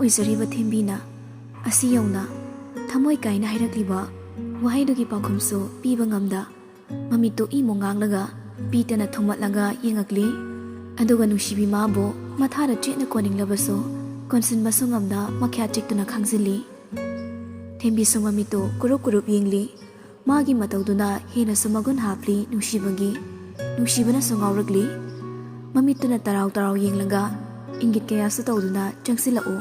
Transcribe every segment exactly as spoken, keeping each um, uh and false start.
ꯂꯨꯖꯔꯤꯕ ꯊꯦꯝꯕꯤꯅ ꯑꯁꯤ ꯌꯧꯅ ꯊꯃꯣꯏ ꯀꯥꯏꯅ ꯍꯥꯏꯔꯛꯂꯤꯕ ꯋꯥꯍꯩꯗꯨꯒꯤ ꯄꯥꯎꯈꯨꯝꯁꯨ ꯄꯤꯕ ꯉꯝꯗ, ꯃꯃꯤꯠꯇꯨ ꯏꯃꯨ ꯉꯥꯡꯂꯒ ꯄꯤꯇꯅ ꯊꯨꯝꯃꯠꯂꯒ ꯌꯦꯡꯉꯛꯂꯤ꯫ ꯑꯗꯨꯒ ꯅꯨꯡꯁꯤꯕꯤ ꯃꯥꯕꯨ ꯃꯊꯥꯗ ꯆꯦꯠꯅ ꯀꯣꯟꯅꯤꯡꯂꯕꯁꯨ ꯀꯣꯟꯁꯤꯟꯕꯁꯨ ꯉꯝꯗ ꯃꯈ꯭ꯌꯥꯠ ꯆꯤꯛꯇꯨꯅ ꯈꯥꯡꯖꯤꯜꯂꯤ꯫ ꯊꯦꯝꯕꯤꯁꯨ ꯃꯃꯤꯠꯇꯨ ꯀꯨꯔꯨꯞ ꯀꯨꯔꯨꯞ ꯌꯦꯡꯂꯤ꯫ ꯃꯥꯒꯤ ꯃꯇꯧꯗꯨꯅ ꯍꯦꯟꯅꯁꯨ ꯃꯒꯨꯟ ꯍꯥꯞꯂꯤ ꯅꯨꯡꯁꯤꯕꯒꯤ꯫ ꯅꯨꯡꯁꯤꯕꯅꯁꯨ ꯉꯥꯎꯔꯛꯂꯤ꯫ ꯃꯃꯤꯠꯇꯨꯅ ꯇꯔꯥꯎ ꯇꯔꯥꯎ ꯌꯦꯡꯂꯒ ꯏꯪꯒꯤꯠ ꯀꯌꯥꯁꯨ ꯇꯧꯗꯨꯅ, "ꯆꯪꯁꯤꯜꯂꯛꯎ,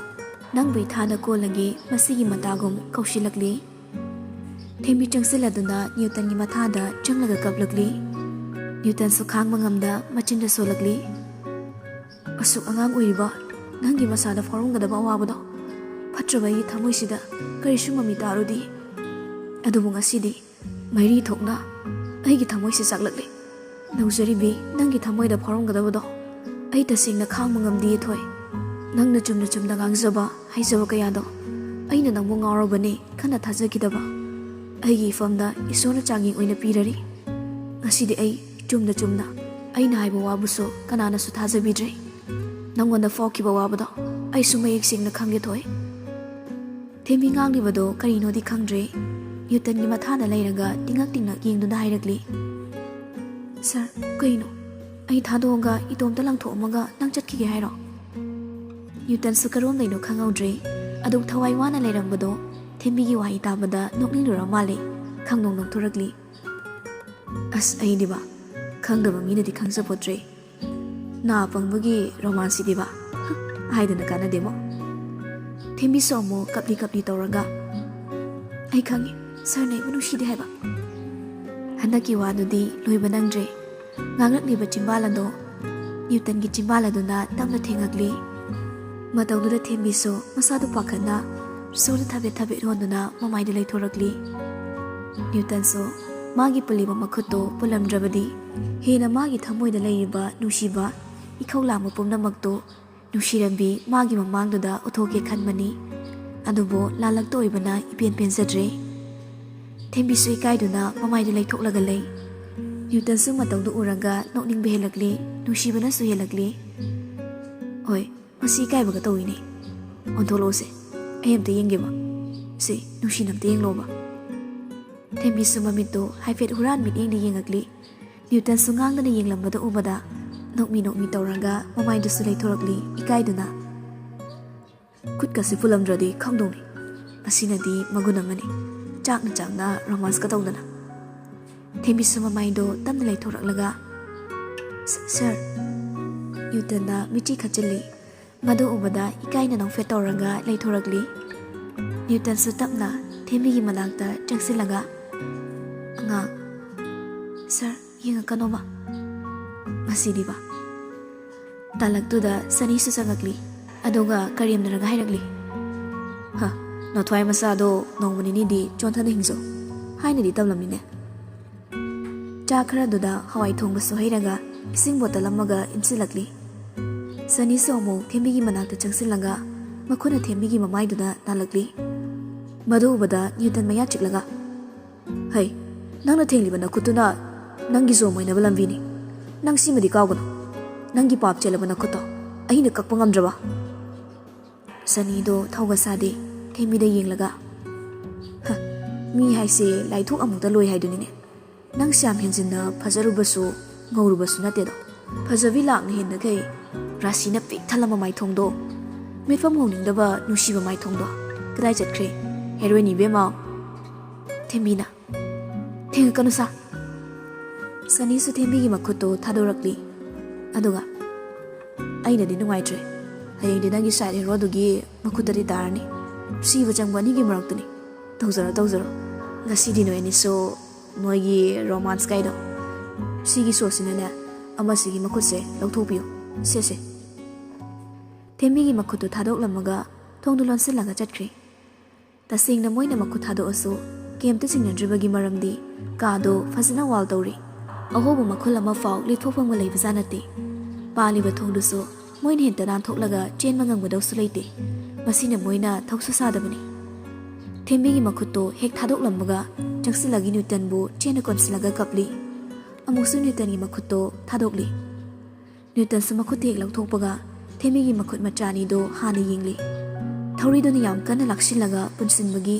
ꯅꯪꯕꯨ ꯏꯊꯥꯗ ꯀꯣꯜꯂꯒꯦ" ꯃꯁꯤꯒꯤ ꯃꯇꯥꯒꯨꯝ ꯀꯧꯁꯤꯜꯂꯛꯂꯤ꯫ ꯊꯦꯝꯕꯤ ꯆꯪꯁꯤꯜꯂꯗꯨꯅ ꯅ꯭ꯌꯨꯇꯟꯒꯤ ꯃꯊꯥꯗ ꯆꯪꯂꯒ ꯀꯞꯂꯛꯂꯤ꯫ ꯅ꯭ꯌꯨꯇꯟꯁꯨ ꯈꯥꯡꯕ ꯉꯝꯗ ꯃꯆꯤꯟꯗ ꯁꯣꯜꯂꯛꯂꯤ꯫ "ꯑꯁꯨꯛ ꯑꯉꯥꯡ ꯑꯣꯏꯔꯤꯕ ꯅꯪꯒꯤ ꯃꯁꯥꯗ ꯐꯥꯎꯔꯝꯒꯗꯕ ꯑꯋꯥꯕꯗꯣ ꯐꯠꯇ꯭ꯔꯕ ꯑꯩꯒꯤ ꯊꯃꯣꯏꯁꯤꯗ ꯀꯔꯤꯁꯨ ꯃꯃꯤ ꯇꯥꯔꯨꯗꯦ꯫ ꯑꯗꯨꯕꯨ ꯉꯁꯤꯗꯤ ꯃꯩꯔꯤ ꯊꯣꯛꯅ ꯑꯩꯒꯤ ꯊꯃꯣꯏꯁꯦ ꯆꯥꯛꯂꯛꯂꯦ꯫ ꯅꯧꯖꯔꯤꯕꯤ, ꯅꯪꯒꯤ ꯊꯃꯣꯏꯗ ꯐꯥꯎꯔꯝꯒꯗꯕꯗꯣ ꯑꯩ ꯇꯁꯦꯡꯅ ꯈꯥꯡꯕ ꯉꯝꯗꯦ ꯊꯣꯏ꯫ ꯅꯪꯅ ꯆꯨꯝꯅ ꯆꯨꯝꯅ ꯉꯥꯡꯖꯕ ꯍꯥꯏꯖꯕ ꯀꯌꯥꯗꯣ ꯑꯩꯅ ꯅꯪꯕꯨ ꯉꯥꯎꯔꯕꯅꯦ ꯈꯟꯅ ꯊꯥꯖꯈꯤꯗꯕ꯫ ꯑꯩꯒꯤ ꯏꯐꯝꯗ ꯏꯁꯣꯔꯅ ꯆꯥꯡꯌꯦꯡ ꯑꯣꯏꯅ ꯄꯤꯔꯔꯤ꯫ ꯉꯁꯤꯗꯤ ꯑꯩ ꯆꯨꯝꯅ ꯆꯨꯝꯅ ꯑꯩꯅ ꯍꯥꯏꯕ ꯋꯥꯕꯨꯁꯨ ꯀꯅꯥꯅꯁꯨ ꯊꯥꯖꯕꯤꯗ꯭ꯔꯦ꯫ ꯅꯪꯉꯣꯟꯗ ꯐꯥꯎꯈꯤꯕ ꯋꯥꯕꯗꯣ ꯑꯩꯁꯨ ꯃꯌꯦꯛ ꯁꯦꯡꯅ ꯈꯪꯒꯦ ꯊꯣꯏ꯫" ꯊꯦꯝꯕꯤ ꯉꯥꯡꯂꯤꯕꯗꯣ ꯀꯔꯤꯅꯣꯗꯤ ꯈꯪꯗ꯭ꯔꯦ꯫ ꯅ꯭ꯌꯨꯇꯟꯒꯤ ꯃꯊꯥꯅ ꯂꯩꯔꯒ ꯇꯤꯡꯉꯛ ꯇꯤꯡꯉꯛ ꯌꯦꯡꯗꯨꯅ ꯍꯥꯏꯔꯛꯂꯤ, "ꯁꯥꯔ, ꯀꯩꯅꯣ? ꯑꯩ ꯊꯥꯗꯣꯛꯑꯒ ꯏꯇꯣꯝꯇ ꯂꯪꯊꯣꯛꯑꯝꯃꯒ ꯅꯪ ꯆꯠꯈꯤꯒꯦ ꯍꯥꯏꯔꯣ?" ꯅ꯭ꯌꯨꯇꯟꯁꯨ ꯀꯔꯣꯝꯗꯩꯅꯣ ꯈꯪꯍꯧꯗ꯭ꯔꯦ꯫ ꯑꯗꯨꯛ ꯊꯋꯥꯏ ꯋꯥꯅ ꯂꯩꯔꯝꯕꯗꯣ ꯊꯦꯝꯕꯤꯒꯤ ꯋꯥꯍꯩ ꯇꯥꯕꯗ ꯅꯣꯛꯅꯤꯡꯂꯨꯔ ꯃꯥꯜꯂꯦ꯫ ꯈꯪꯅꯣꯛ ꯅꯣꯛꯊꯣꯔꯛꯂꯤ꯫ "ꯑꯁ, ꯑꯩꯗꯤꯕ ꯈꯪꯗꯕ ꯃꯤꯅꯗꯤ ꯈꯪꯖꯄꯣꯠꯇ꯭ꯔꯦ꯫ ꯅꯥ ꯄꯪꯕꯒꯤ ꯔꯣꯃꯥꯟꯁꯁꯤꯗꯤꯕ ꯍꯥꯏꯗꯅ ꯀꯥꯟꯅꯗꯦꯕꯣ꯫" ꯊꯦꯝꯕꯤꯁꯨ ꯑꯃꯨꯛ ꯀꯞꯂꯤ ꯀꯞꯂꯤ ꯇꯧꯔꯒ, "ꯑꯩ ꯈꯪꯉꯤ, ꯁꯥꯔꯅ ꯑꯩꯕꯨ ꯅꯨꯡꯁꯤꯗꯦ ꯍꯥꯏꯕ꯫" ꯍꯟꯗꯛꯀꯤ ꯋꯥꯗꯨꯗꯤ ꯂꯣꯏꯕ ꯅꯪꯗ꯭ꯔꯦ꯫ ꯉꯥꯡꯂꯛꯂꯤꯕ ꯆꯤꯝꯕꯥꯜ ꯑꯗꯣ ꯅ꯭ꯌꯨꯇꯟꯒꯤ ꯆꯤꯝꯕꯥꯜ ꯑꯗꯨꯅ ꯇꯞꯅ ꯊꯦꯡꯉꯛꯂꯤ꯫ ꯃꯇꯧꯗꯨꯗ ꯊꯦꯝꯕꯤꯁꯨ ꯃꯁꯥꯗꯨ ꯄꯥꯈꯠꯅ ꯁꯣꯔ ꯊꯕꯦꯠ ꯊꯕꯦꯠ ꯍꯣꯟꯗꯨꯅ ꯃꯃꯥꯏꯗ ꯂꯩꯊꯣꯔꯛꯂꯤ꯫ ꯅ꯭ꯌꯨꯇꯟꯁꯨ ꯃꯥꯒꯤ ꯄꯨꯜꯂꯤꯕ ꯃꯈꯨꯠꯇꯨ ꯄꯨꯜꯂꯝꯗ꯭ꯔꯕꯗꯤ ꯍꯦꯟꯅ ꯃꯥꯒꯤ ꯊꯃꯣꯏꯗ ꯂꯩꯔꯤꯕ ꯅꯨꯡꯁꯤꯕ ꯏꯈꯧ ꯂꯥꯡꯕ ꯄꯨꯝꯅꯃꯛꯇꯨ ꯅꯨꯡꯁꯤꯔꯝꯕꯤ ꯃꯥꯒꯤ ꯃꯃꯥꯡꯗꯨꯗ ꯎꯠꯊꯣꯛꯀꯦ ꯈꯟꯕꯅꯤ꯫ ꯑꯗꯨꯕꯨ ꯂꯥꯜꯂꯛꯇ ꯑꯣꯏꯕꯅ ꯏꯄꯦꯟ ꯄꯦꯟꯖꯗ꯭ꯔꯦ꯫ ꯊꯦꯝꯕꯤꯁꯨ ꯏꯀꯥꯏꯗꯨꯅ ꯃꯃꯥꯏꯗ ꯂꯩꯊꯣꯛꯂꯒ ꯂꯩ꯫ ꯅ꯭ꯌꯨꯇꯟꯁꯨ ꯃꯇꯧꯗꯨ ꯎꯔꯒ ꯅꯣꯛꯅꯤꯡꯕ ꯍꯦꯜꯂꯛꯂꯤ, ꯅꯨꯡꯁꯤꯕꯅꯁꯨ ꯍꯦꯜꯂꯛꯂꯤ꯫ "ꯍꯣꯏ, ꯃꯁꯤ ꯏꯀꯥꯏꯕꯒ ꯇꯧꯏꯅꯦ꯫ ꯑꯣꯟꯊꯣꯛꯂꯛꯎꯁꯦ, ꯑꯩ ꯑꯝꯇ ꯌꯦꯡꯒꯦꯕ꯫ ꯁꯤ, ꯅꯨꯡꯁꯤꯅ ꯑꯝꯇ ꯌꯦꯡꯂꯣꯕ꯫ ꯊꯦꯝꯕꯤꯁꯨ ꯃꯃꯤꯠꯇꯣ ꯍꯥꯏꯐꯦꯠ ꯍꯨꯔꯥꯟ ꯃꯤꯠꯌꯦꯡꯗ ꯌꯦꯡꯉꯛꯂꯤ꯫ ꯅ꯭ꯌꯨꯇꯟꯁꯨ ꯉꯥꯡꯗꯅ ꯌꯦꯡꯂꯝꯕꯗ ꯎꯕꯗ ꯅꯣꯛꯃꯤ ꯅꯣꯛꯃꯤ ꯇꯧꯔꯒ ꯃꯃꯥꯏꯗꯨꯁꯨ ꯂꯩꯊꯣꯔꯛꯂꯤ ꯏꯀꯥꯏꯗꯨꯅ꯫ "ꯈꯨꯠꯀꯁꯤ ꯄꯨꯜꯂꯝꯗ꯭ꯔꯗꯤ ꯈꯪꯗꯧꯅꯤ꯫ ꯑꯁꯤꯅꯗꯤ ꯃꯒꯨꯟ ꯑꯃꯅꯤ꯫ ꯆꯥꯛꯅ ꯆꯥꯛꯅ ꯔꯣꯃꯥꯟꯁꯀ ꯇꯧꯗꯅ꯫" ꯊꯦꯝꯕꯤꯁꯨ ꯃꯃꯥꯏꯗꯣ ꯇꯞꯅ ꯂꯩꯊꯣꯔꯛꯂꯒ, "ꯁ-, ꯁꯥꯔ꯫" ꯅ꯭ꯌꯨꯇꯟꯅ ꯃꯤꯠꯆꯤ ꯈꯠꯆꯤꯜꯂꯤ꯫ ꯃꯗꯨ ꯎꯕꯗ ꯏꯀꯥꯏꯅ ꯅꯣꯛꯐꯦꯠ ꯇꯧꯔꯒ ꯂꯩꯊꯣꯔꯛꯂꯤ꯫ ꯅ꯭ꯌꯨꯇꯟꯁꯨ ꯇꯞꯅ ꯊꯦꯝꯕꯤꯒꯤ ꯃꯅꯥꯛꯇ ꯆꯪꯁꯤꯜꯂꯒ, "ꯑꯉꯥꯡ, ꯁꯥꯔ, ꯌꯦꯡꯉꯛꯀꯅꯣꯕ꯫" ꯃꯁꯤꯗꯤꯕ꯫ ꯇꯥꯂꯛꯇꯨꯗ ꯁꯅꯤꯁꯨ ꯆꯪꯉꯛꯂꯤ꯫ ꯑꯗꯨꯒ ꯀꯔꯦꯝꯅꯔꯒ ꯍꯥꯏꯔꯛꯂꯤ, "ꯍ, ꯅꯊ꯭ꯋꯥꯏ ꯃꯆꯥꯗꯣ ꯅꯣꯡꯃ ꯅꯤꯅꯤꯗꯤ ꯆꯣꯟꯊꯅ ꯍꯤꯡꯖꯧ꯫ ꯍꯥꯏꯅꯗꯤ ꯇꯝꯂꯝꯃꯤꯅꯦ꯫" ꯆꯥ ꯈꯔꯗꯨꯗ ꯍꯋꯥꯏ ꯊꯣꯡꯕꯁꯨ ꯍꯩꯔꯒ ꯏꯁꯤꯡ ꯕꯣꯇꯜ ꯑꯃꯒ ꯏꯟꯁꯤꯜꯂꯛꯂꯤ꯫ ꯁꯅꯤꯁꯨ ꯑꯃꯨꯛ ꯊꯦꯝꯕꯤꯒꯤ ꯃꯅꯥꯛꯇ ꯆꯪꯁꯤꯜꯂꯒ ꯃꯈꯨꯠꯅ ꯊꯦꯝꯕꯤꯒꯤ ꯃꯃꯥꯏꯗꯨꯗ ꯅꯥꯜꯂꯛꯂꯤ꯫ ꯃꯗꯨ ꯎꯕꯗ ꯅ꯭ꯌꯨꯇꯟ ꯃꯌꯥ ꯆꯤꯛꯂꯒ, "ꯍꯩ, ꯅꯪꯅ ꯊꯦꯡꯂꯤꯕ ꯅꯈꯨꯠꯇꯨꯅ ꯅꯪꯒꯤ ꯖꯣꯝ ꯑꯣꯏꯅꯕ ꯂꯝꯕꯤꯅꯤ꯫ ꯅꯪ ꯁꯤꯃꯗꯤ ꯀꯥꯎꯒꯅꯨ꯫ ꯅꯪꯒꯤ ꯄꯥꯞ ꯆꯦꯜꯂꯕ ꯅꯈꯨꯠꯇꯣ ꯑꯩꯅ ꯀꯛꯄ ꯉꯝꯗ꯭ꯔꯕ?" ꯁꯅꯤꯗꯣ ꯊꯧꯒ ꯁꯥꯗꯦ, ꯊꯦꯝꯕꯤꯗ ꯌꯦꯡꯂꯒ, "ꯍ, ꯃꯤ ꯍꯥꯏꯁꯦ ꯂꯥꯏꯊꯣꯛ ꯑꯃꯨꯛꯇ ꯂꯣꯏ ꯍꯥꯏꯗꯨꯅꯤꯅꯦ꯫ ꯅꯪꯁꯦ ꯌꯥꯝ ꯍꯦꯟꯖꯤꯟꯅ ꯐꯖꯔꯨꯕꯁꯨ ꯉꯧꯔꯨꯕꯁꯨ ꯅꯠꯇꯦꯗꯣ꯫ ꯐꯖꯕꯤ ꯂꯥꯛꯅ ꯍꯦꯟꯅꯈꯩ ꯔꯥꯁꯤꯅ ꯄꯤꯛ ꯊꯜꯂꯝꯕ ꯃꯥꯏꯊꯣꯡꯗꯣ, ꯃꯤꯠꯐꯝ ꯍꯣꯡꯅꯤꯡꯗꯕ ꯅꯨꯡꯁꯤꯕ ꯃꯥꯏꯊꯣꯡꯗꯣ ꯀꯗꯥꯏ ꯆꯠꯈ꯭ꯔꯦ? ꯍꯦꯔꯣꯏꯟ ꯏꯕꯦꯝꯃ?" ꯊꯦꯝꯕꯤꯅ, "ꯊꯦꯡꯉꯛꯀꯅꯨ ꯁꯥ꯫" ꯁꯅꯤꯁꯨ ꯊꯦꯝꯕꯤꯒꯤ ꯃꯈꯨꯠꯇꯣ ꯊꯥꯗꯣꯔꯛꯂꯤ꯫ ꯑꯗꯨꯒ, "ꯑꯩꯅꯗꯤ ꯅꯨꯡꯉꯥꯏꯇ꯭ꯔꯦ꯫ ꯍꯌꯦꯡꯗꯤ ꯅꯪꯒꯤ ꯁꯥꯏꯠ ꯍꯦꯔꯣꯗꯨꯒꯤ ꯃꯈꯨꯠꯇꯗꯤ ꯇꯥꯔꯅꯤ꯫ ꯁꯤꯕ ꯆꯪꯕ ꯑꯅꯤꯒꯤ ꯃꯔꯛꯇꯨꯅꯤ꯫ ꯇꯧꯖꯔꯣ, ꯇꯧꯖꯔꯣ꯫ ꯉꯁꯤꯗꯤ ꯅꯣꯏ ꯑꯅꯤꯁꯨ ꯅꯣꯏꯒꯤ ꯔꯣꯃꯥꯟꯁ ꯀꯥꯏꯗꯣ, ꯁꯤꯒꯤ ꯁꯣꯁꯤꯅꯅꯦ, ꯑꯃꯁꯤꯒꯤ ꯃꯈꯨꯠꯁꯦ ꯂꯧꯊꯣꯛꯄꯤꯌꯨ꯫ ꯁꯦ, ꯁꯦ꯫" ꯊꯦꯝꯕꯤꯒꯤ ꯃꯈꯨꯠꯇꯨ ꯊꯥꯗꯣꯛꯂꯝꯃꯒ ꯊꯣꯡꯗꯨ ꯂꯣꯟꯁꯤꯜꯂꯒ ꯆꯠꯈ꯭ꯔꯦ꯫ ꯇꯁꯦꯡꯅ ꯃꯣꯏꯅ ꯃꯈꯨꯠ ꯊꯥꯗꯣꯛꯑꯁꯨ ꯀꯩꯝꯇ ꯆꯤꯡꯅꯗ꯭ꯔꯤꯕꯒꯤ ꯃꯔꯝꯗꯤ ꯀꯥꯗꯣ ꯐꯖꯅ ꯋꯥꯜ ꯇꯧꯔꯤ꯫ ꯑꯍꯣꯕ ꯃꯈꯨꯜ ꯑꯃ ꯐꯥꯎ ꯂꯤꯠꯊꯣꯛꯐꯝꯒ ꯂꯩꯕꯖꯥꯠ ꯅꯠꯇꯦ꯫ ꯄꯥꯜꯂꯤꯕ ꯊꯣꯡꯗꯨꯁꯨ ꯃꯣꯏꯅ ꯍꯦꯛꯇ ꯅꯥꯟꯊꯣꯛꯂꯒ ꯆꯦꯟꯕ ꯉꯝꯒꯗꯧꯁꯨ ꯂꯩꯇꯦ꯫ ꯃꯁꯤꯅ ꯃꯣꯏꯅ ꯊꯧꯁꯨ ꯁꯥꯗꯕꯅꯤ꯫ ꯊꯦꯝꯕꯤꯒꯤ ꯃꯈꯨꯠꯇꯣ ꯍꯦꯛ ꯊꯥꯗꯣꯛꯂꯝꯕꯒ ꯆꯪꯁꯤꯜꯂꯒ ꯅ꯭ꯌꯨꯇꯟꯕꯨ ꯆꯦꯟꯅ ꯀꯣꯟꯁꯤꯜꯂꯒ ꯀꯞꯂꯤ꯫ ꯑꯃꯨꯛꯁꯨ ꯅ꯭ꯌꯨꯇꯟꯒꯤ ꯃꯈꯨꯠꯇꯣ ꯊꯥꯗꯣꯛꯂꯤ꯫ ꯅ꯭ꯌꯨꯇꯟꯁꯨ ꯃꯈꯨꯠꯇ ꯍꯦꯛ ꯂꯧꯊꯣꯛꯄꯒ ꯊꯦꯝꯕꯤꯒꯤ ꯃꯈꯨꯠ ꯃꯆꯥ ꯑꯅꯤꯗꯣ ꯍꯥꯟꯅ ꯌꯦꯡꯂꯤ꯫ ꯊꯧꯔꯤꯗꯨꯅ ꯌꯥꯝ ꯀꯟꯅ ꯂꯥꯛꯁꯤꯜꯂꯒ ꯄꯨꯟꯁꯤꯟꯕꯒꯤ